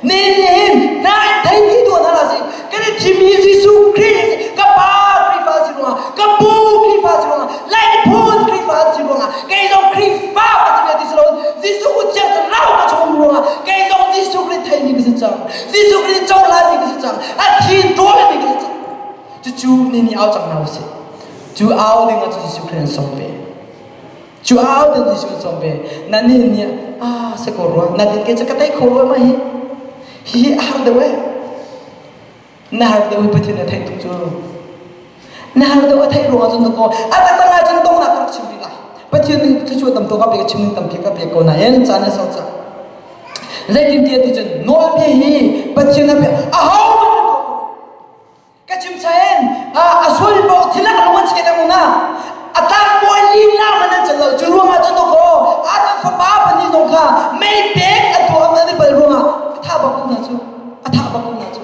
Ni nih hin nai thei ti tuah hna hlah sih. Kan i thim hi Jesuh Khrih a si. Ka pa Khrihfa si ruangah, ka pu Khrihfa si ruangah, Lai phun Khrihfa si ruangah, kei zong Khrihfa ka si ve ti si loin Jesuh u thiang thlarau ka chung um ruangah kei zong Jesuh Khrih theimi ka si cang. Jesuh Khrih cohlanmi ka si cang. A thi dawlmi ka si cang. Cucu ni nih au cang hna usih. Cu au ding ah cu Jesuh Khrih an sawm ve. Cu au den Jesuh an sawm ve. Na nih nih ah se ko rua na din ke ca ka tei kho rua ma hi. Hi hi a har deuh eh. Na har deuh hi Pathian a theih tuk cu. Na har deuh a theih ruangah cun ko a tak lai cun dongnak ka rak chim rih lai. Pathian nih thluachuah tam tuk a pek chim ning tampi ka pek ko nain caan a sau cang. Zeitintiah ti cun nawlbia hi Pathian a pe aho hmanh an tuah kho lo. Ka chim chain a sual paoh thil ah lung an cheh lengmang na. A tlangbawi lila man an cel lo. Cu ruangah cun dawkaw Aaron fapa pahnih zong kha mei pek an tuah an i pal ruangah a thah bak ko hna cu. A thah bak ko hna cu.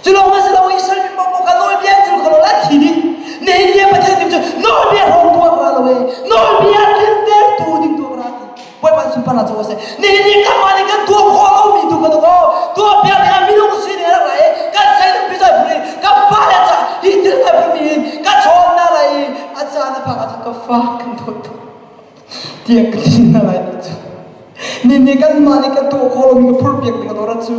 Cu lawng ma si lo Israel mi paoh kha nawlbia an zul kho lo an thi dih. Nihin ni Pathian nih cun nawlbia hrawng tuah ka ra lo e. Nawlbia tlintertu ding tuah ka ra ti. Bawipa sunparnak cu a si. Nihin ni kanmah nih kan tuah khawh lomi tu kan aw tuah piak dingah minung sining a rak ra i kan seitung pi zai phun kan fale ca hi thil kai phun mi hin ka chawn na lai i a caan a phak ahcun ka fa kan dawt tuk tiah ka ti hna lai ti cu. Ni nih kanmah nih kan tuah khawh lomi ka phurh piak ding a dawt cu.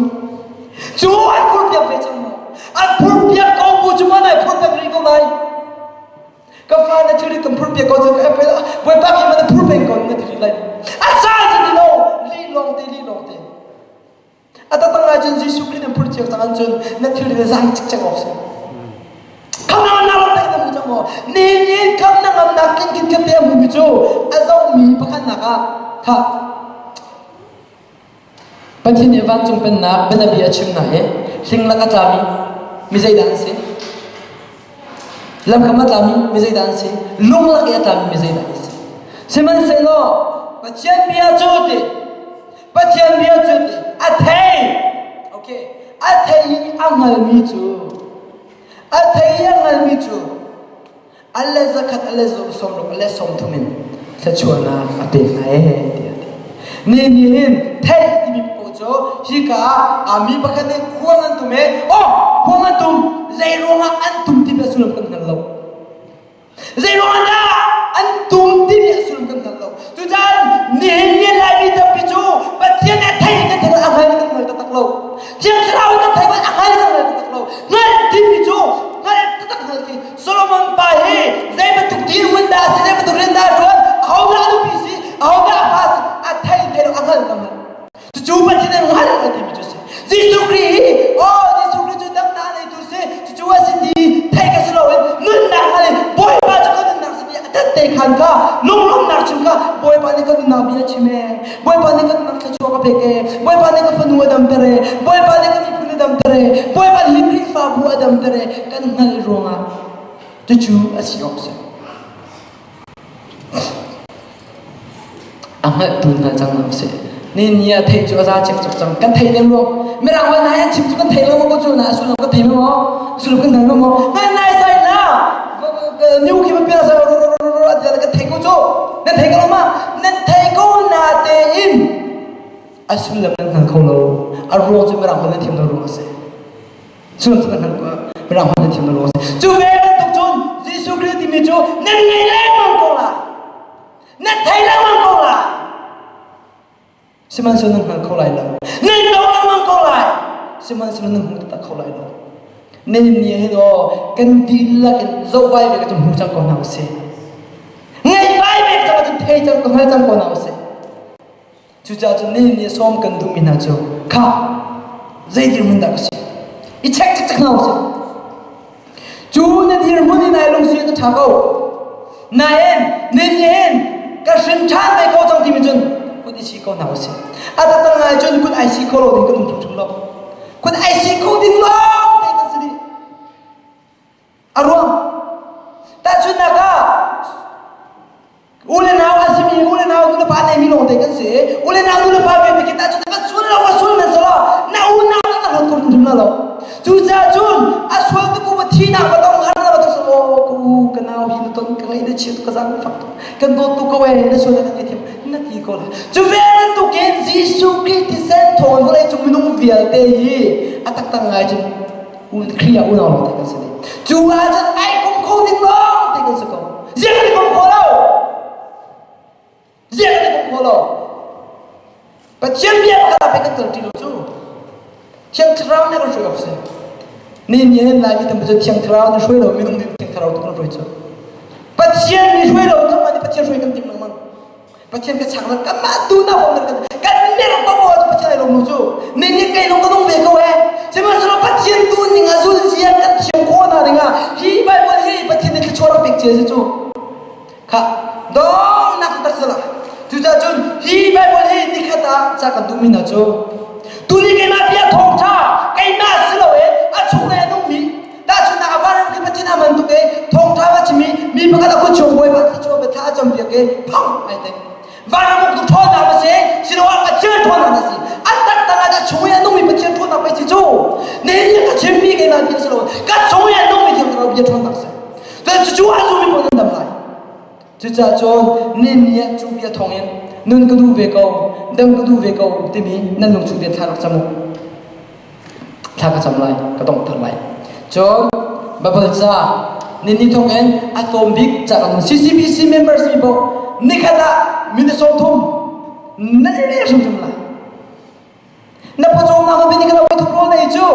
Cu an phurh piak ve cang maw? An phurh piak ko bu cu ma nai phurh piak rih ko lai? Ka fa na thil kan phur piak ko cu ka bawipa khi man phur peng ko na ti rih lai. A caan si ti lo li lawng te li lawng te. A tatang lai cun Jesuh Khrih na phur ciak cang cun na thil ri zang cikcek awk si. Kham na na lam na mu cang maw? Ni ni kham na ngam nak kin kin khat te mu mi cu a zo mi pakhat nak ah kha Pathian nih vancung pennak bianabia a chim hna i hling lak a tlami mi zeidah an si? Lamkam a tlami mi zeidah an si? Lung lak i a tlami mi zeidah an si? Sihmanhsehlaw Pathian bia cu ti Pathian bia cu ti a thei okay a thei i a hngalmi cu a thei i a hngalmi cu a le zakhat a le sawmruk a le 30 in thluachuahnak a pek hna ee tiah a ti. Ni nih hin theih timi paoh cu hika ah mi pakhat nih khuang an tum ee oh khuang an tum zei ruangah an tum timi a sullam kan hngal lo. Zei ruangah dah an tum timi a sullam kan hngal lo. Cucaah nihin ni Laimi tampi cu Pathian a thei kan thei a hngal kan hngal taktak lo. Thiang Thlarau kan thei a hngal kan hngal taktak lo. Hngalh timi cu hngalh taktak hngal khi Solomon pa hi zei bantuk dirhmun dah a si, zei bantuk rian dah a ṭuan, ahodah a nupi si, ahodah a fa si, a thei thei lo, a hngal ka hngal. Cucu Pathian nih hngalh a timi cu a si. Jesuh Khrih hi, oh Jesuh Khrih cu damnak neitu si, cucu a si ti theih ka si loin nunnak hngal in Bawipa cu ka nunnak si ti a tette khan kha lunglawmhnak chim kha Bawipa nih ka nunnak bia a chim ee. Bawipa nih ka nunnak thluachuah ka pek ee. Bawipa nih ka fanu a damter ee. Bawipa nih ka miphun a damter ee. Bawipa nih hi Khrihfabu a damter ee. Kan hngalh ruangah cucu a si awk si. A hngalhtu hna cang hna usih. Ni ni ah theih cu a za cek cuk cang. Kan theih leng ruang. Mirang hoi nai an chim cu kan thei lo maw cu na sullam kan thei maw? Sullam kan thei maw? Nai nai sai na. New ki ma pia sa ro ro ro ro tia kan thei ko cu. Nan thei ko ma? Nan thei ko na te in a sullam nan hngal kho lo. A ruang cu mirang hoi nan thiam lo ruang a si. Sullam cu nan hngal ko. Mirang hoi nan thiam lo ruang a si. Cu ve bantuk cun Jesuh Khrih timi cu nan ngei lengmang ko lai. Nan thei lengmang ko lai. Sihmanhsehlaw nan hngal kho lai lo. Nan do lengmang ko lai. Sihmanhsehlaw nan hmu taktak kho lai lo. Nan ni hin aw kan dihlak in zoh vai ve ka hmu cang ko hna usih. Ngai vai ve cang cu thei cang ko hngal cang ko hna usih. Cucaah cun nihin ni sawm kan duhmi hna cu kha zei dirhmun dah ka si? I check cikcek hna usih. Cu na dirhmun in ai lungsi na ṭha ko. Nain nin hin ka hrin ṭhan ve ko cang timi cun kut i si ko hna usih. A taktak ngai cun kut ai si kho lo ding kan um ṭhumṭhum lo. Kut ai si kho ding lawng te kan si dih. A ruang. Tahchunhnak ah U le nau a simi u le nau nu le pa neimi lawngte kan si. U le nau nu le pa ve khi ta cun va sual lo va sual man sala na u nau na na hlot ko hrim la lo. Cucaah cun a sual tu ku va thinak va tong har na va tong o ka u ka nau hi na ton ka ngai na chiat ka zang fak tu kan dawt tu ko e na sual na kan ngai thiam na ti ko la. Cu ve bantukin Jesuh Khrih thisen thawng vawlei cung minung vialte hi a taktak ngai cun un Khrih ah unau lawng te kan si ding. Cu ah cun ai kum kho ding lawng te kan si ko. Ziang kan i kom kho lo. Ziang kan i kom kho lo. Pathian bia pakhat ah pei kan tel ti lo cu. Thiang Thlarau nih kan hruai awk si. Ni ni hin Laimi tam cu Thiang Thlarau nih hruai lo minung nih Thiang Thlarau tu kan hruai cu. Pathian nih hruai lo kan mah nih Pathian hruai kan tim lengmang. Pathian ka chak kan mah tu na hom kan kan mer ko ko Pathian ai lom cu ni ni kai long ka nung ve ko he sihmanhsehlaw Pathian tu ning a zul zia kan thiam kho na ding ah hi Bible hi Pathian nih thluachuah rak pek cia si cu kha dong nak tak sala cucaah cun hi Bible hi nikhat ah ca kan duhmi hna cu tuni keimah bia thawngtha keimah si lo e a chung lei a nungmi Tahchunhnak ah van in Pathian a man tuk i thawngṭha va chim i mi pakhat a kut chung Bawipa thluachuah biathla a campiak i phang ai te. Vanram uktu ṭhawnnak va si, siloah Pathian ṭhawnnak na si. A taktak ah ka chung i a nungmi Pathian ṭhawnnak pei si cu. Nihin ni ka chimmi keimah bia si lo, ka chung i a nungmi Thiang Thlarau bia ṭhawnnak si. Cun cucu a zummi paoh nan dam lai. Cucaah cun nihin ni ah cu bia thawngin nun ka duh ve ko, dam ka duh ve ko timi nan lungchung bia thla rak cam u. Thla ka cam lai, ka donghter lai. Cun Bible ca ni thawk in a tlawm bik ca kan CCBC members mi paoh nikhat ah minute 30 nan rel hrimhrim lai. Na pawcawmnak ah minute khat ah thum rawl nei cu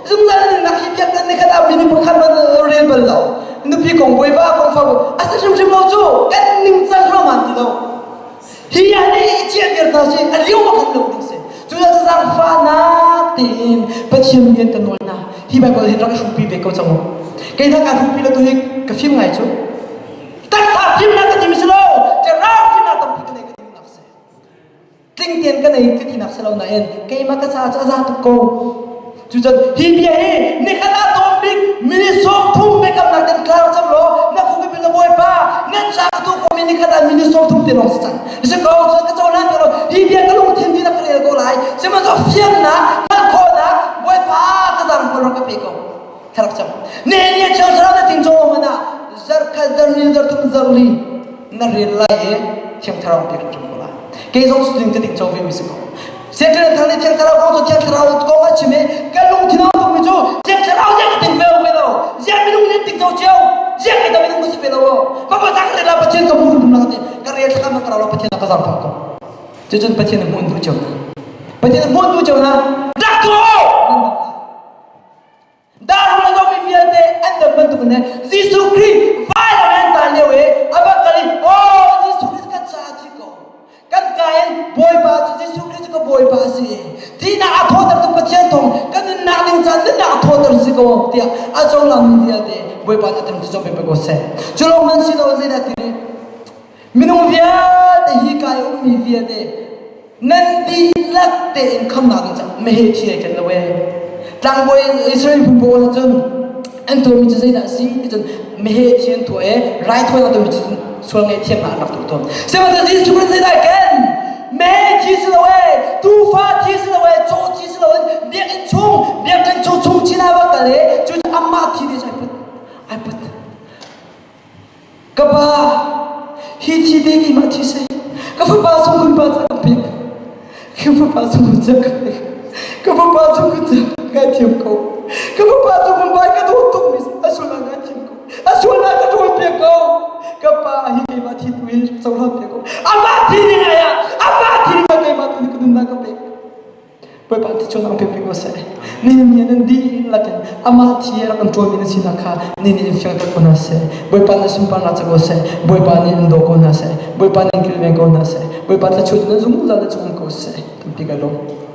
zungzal in nak hi biak nan nikhat ah minute pakhat man rel bal lo. Nupi kong bawipa kong fa a si hrimhrim lo cu kan ningcang hram ti lo. Hi ah nih i ciah viar hna sih, a lio kan lo ding si. Cu zaangfahnak tein Pathian rian kan nawl hna. Hi Bible hin rak i hrupi ve ko cang u. Kei hna kaa hrupi lo tu hi ka fim ngai cu. Taksa fimnak ka timi si lo, thlarau fimnak tampi ka nei ka tinak si. Tling tein ka nei ka tinak si lo nain keimah ka caah cu a za tuk ko. Cucun hi bia hi nikhat ah tawn bik minute 30 biakamnak ten tlar cang law na khuk i na bawipa nan ca ka tu komi nikhat ah minute 30 te lawng si cang. Si ko cun ka cohlan ko lo hi bia ka lungthin ti na ka rel ko lai. Sihmanhsehlaw fiannak hngalh khawhnak bawipa ka zang ko rak ka pe ko. Tharak cang. Nihin ni thiang thlarau na ting caw man ah zarkhat zarli zarthum zarli na rel lai i thiang thlarau pek hrim ko lai. Kei zong suding ka ting caw ve mi si ko. Satan thang nih thiang thlarau kong cu thiang thlarau kong a chim i kan lungthin a tuk mi cu thiang thlarau ziang ka ting ve ve lo ziang minung nih ting co cio ziang ka minung ka si ve lo ma pa ka rel la Pathian ka hmu hrim la ka ti ka rel thla ma ka rau lo Pathian ka zang ko cucun Pathian hmuh duh cio na Pathian hmuh duh cio na rak tu Darul a zohmi vialte an dam bantuk in Jesuh Khrih vailam an tan lio i a va kal i aw Jesuh Khrih kan caah thi ko kan ka in Bawipa cu Jesuh Khrih cu ka Bawipa a si thihnak a thawtertu Pathian thawng kan nunnak ding caan nunnak a thawter si ko tiah a cohlangmi vialte Bawipa nih a tem cu pe ko seh cu lawng hmanh si lo zeidah ti Minung vialte hi ka i ummi vialte nan dihlak tein khamnak ding caah meheh thi ai ken lo ee. Tlangbawi Israel miphun pawl ah cun an tuahmi cu zeidah a si ti cun meheh thi an tuah i raithawinak tuahmi cu sual ngaihthiamnak an rak tuah tawn. Sihmanhsehlaw Jesuh Khrist zeidah a ken? Me thi si lo e, tuufa thi si lo e, caw thi si lo in biakinn chung, biakinn chung chung chin ah va kal e, cu amah thi te cu ai put. Ai put. Ka pa, hi thi te keimah thi seh. Ka fapa sung kun pa ca ka pek. Ka fapa sung kun ca ka pek. Ka fapa sung kun ca ngai thiam ko. Ka fapa sung kun pa ka dawt tuk mi a sual ngai thiam ko. A sual ka ṭawl piak ko. Ka pa hi keimah thi tu hi cohlan piak ko. Amah thi ding ai ah, amah thi ding ah keimah tu nih ka nunnak ka pek. Bawipa ti cu nang pek ko seh. Nihin ni nan dihlak in amah thi rak kan ṭuanmi na sinak kha ni nih in fiangter ko hna seh. Bawipa nih sunparnak ca ko seh. Bawipa nih in daw ko hna seh. Bawipa nih in kilveng ko hna seh. Bawipa thluachuah nan zungzal na cung um ko seh. Tampi ka lawm.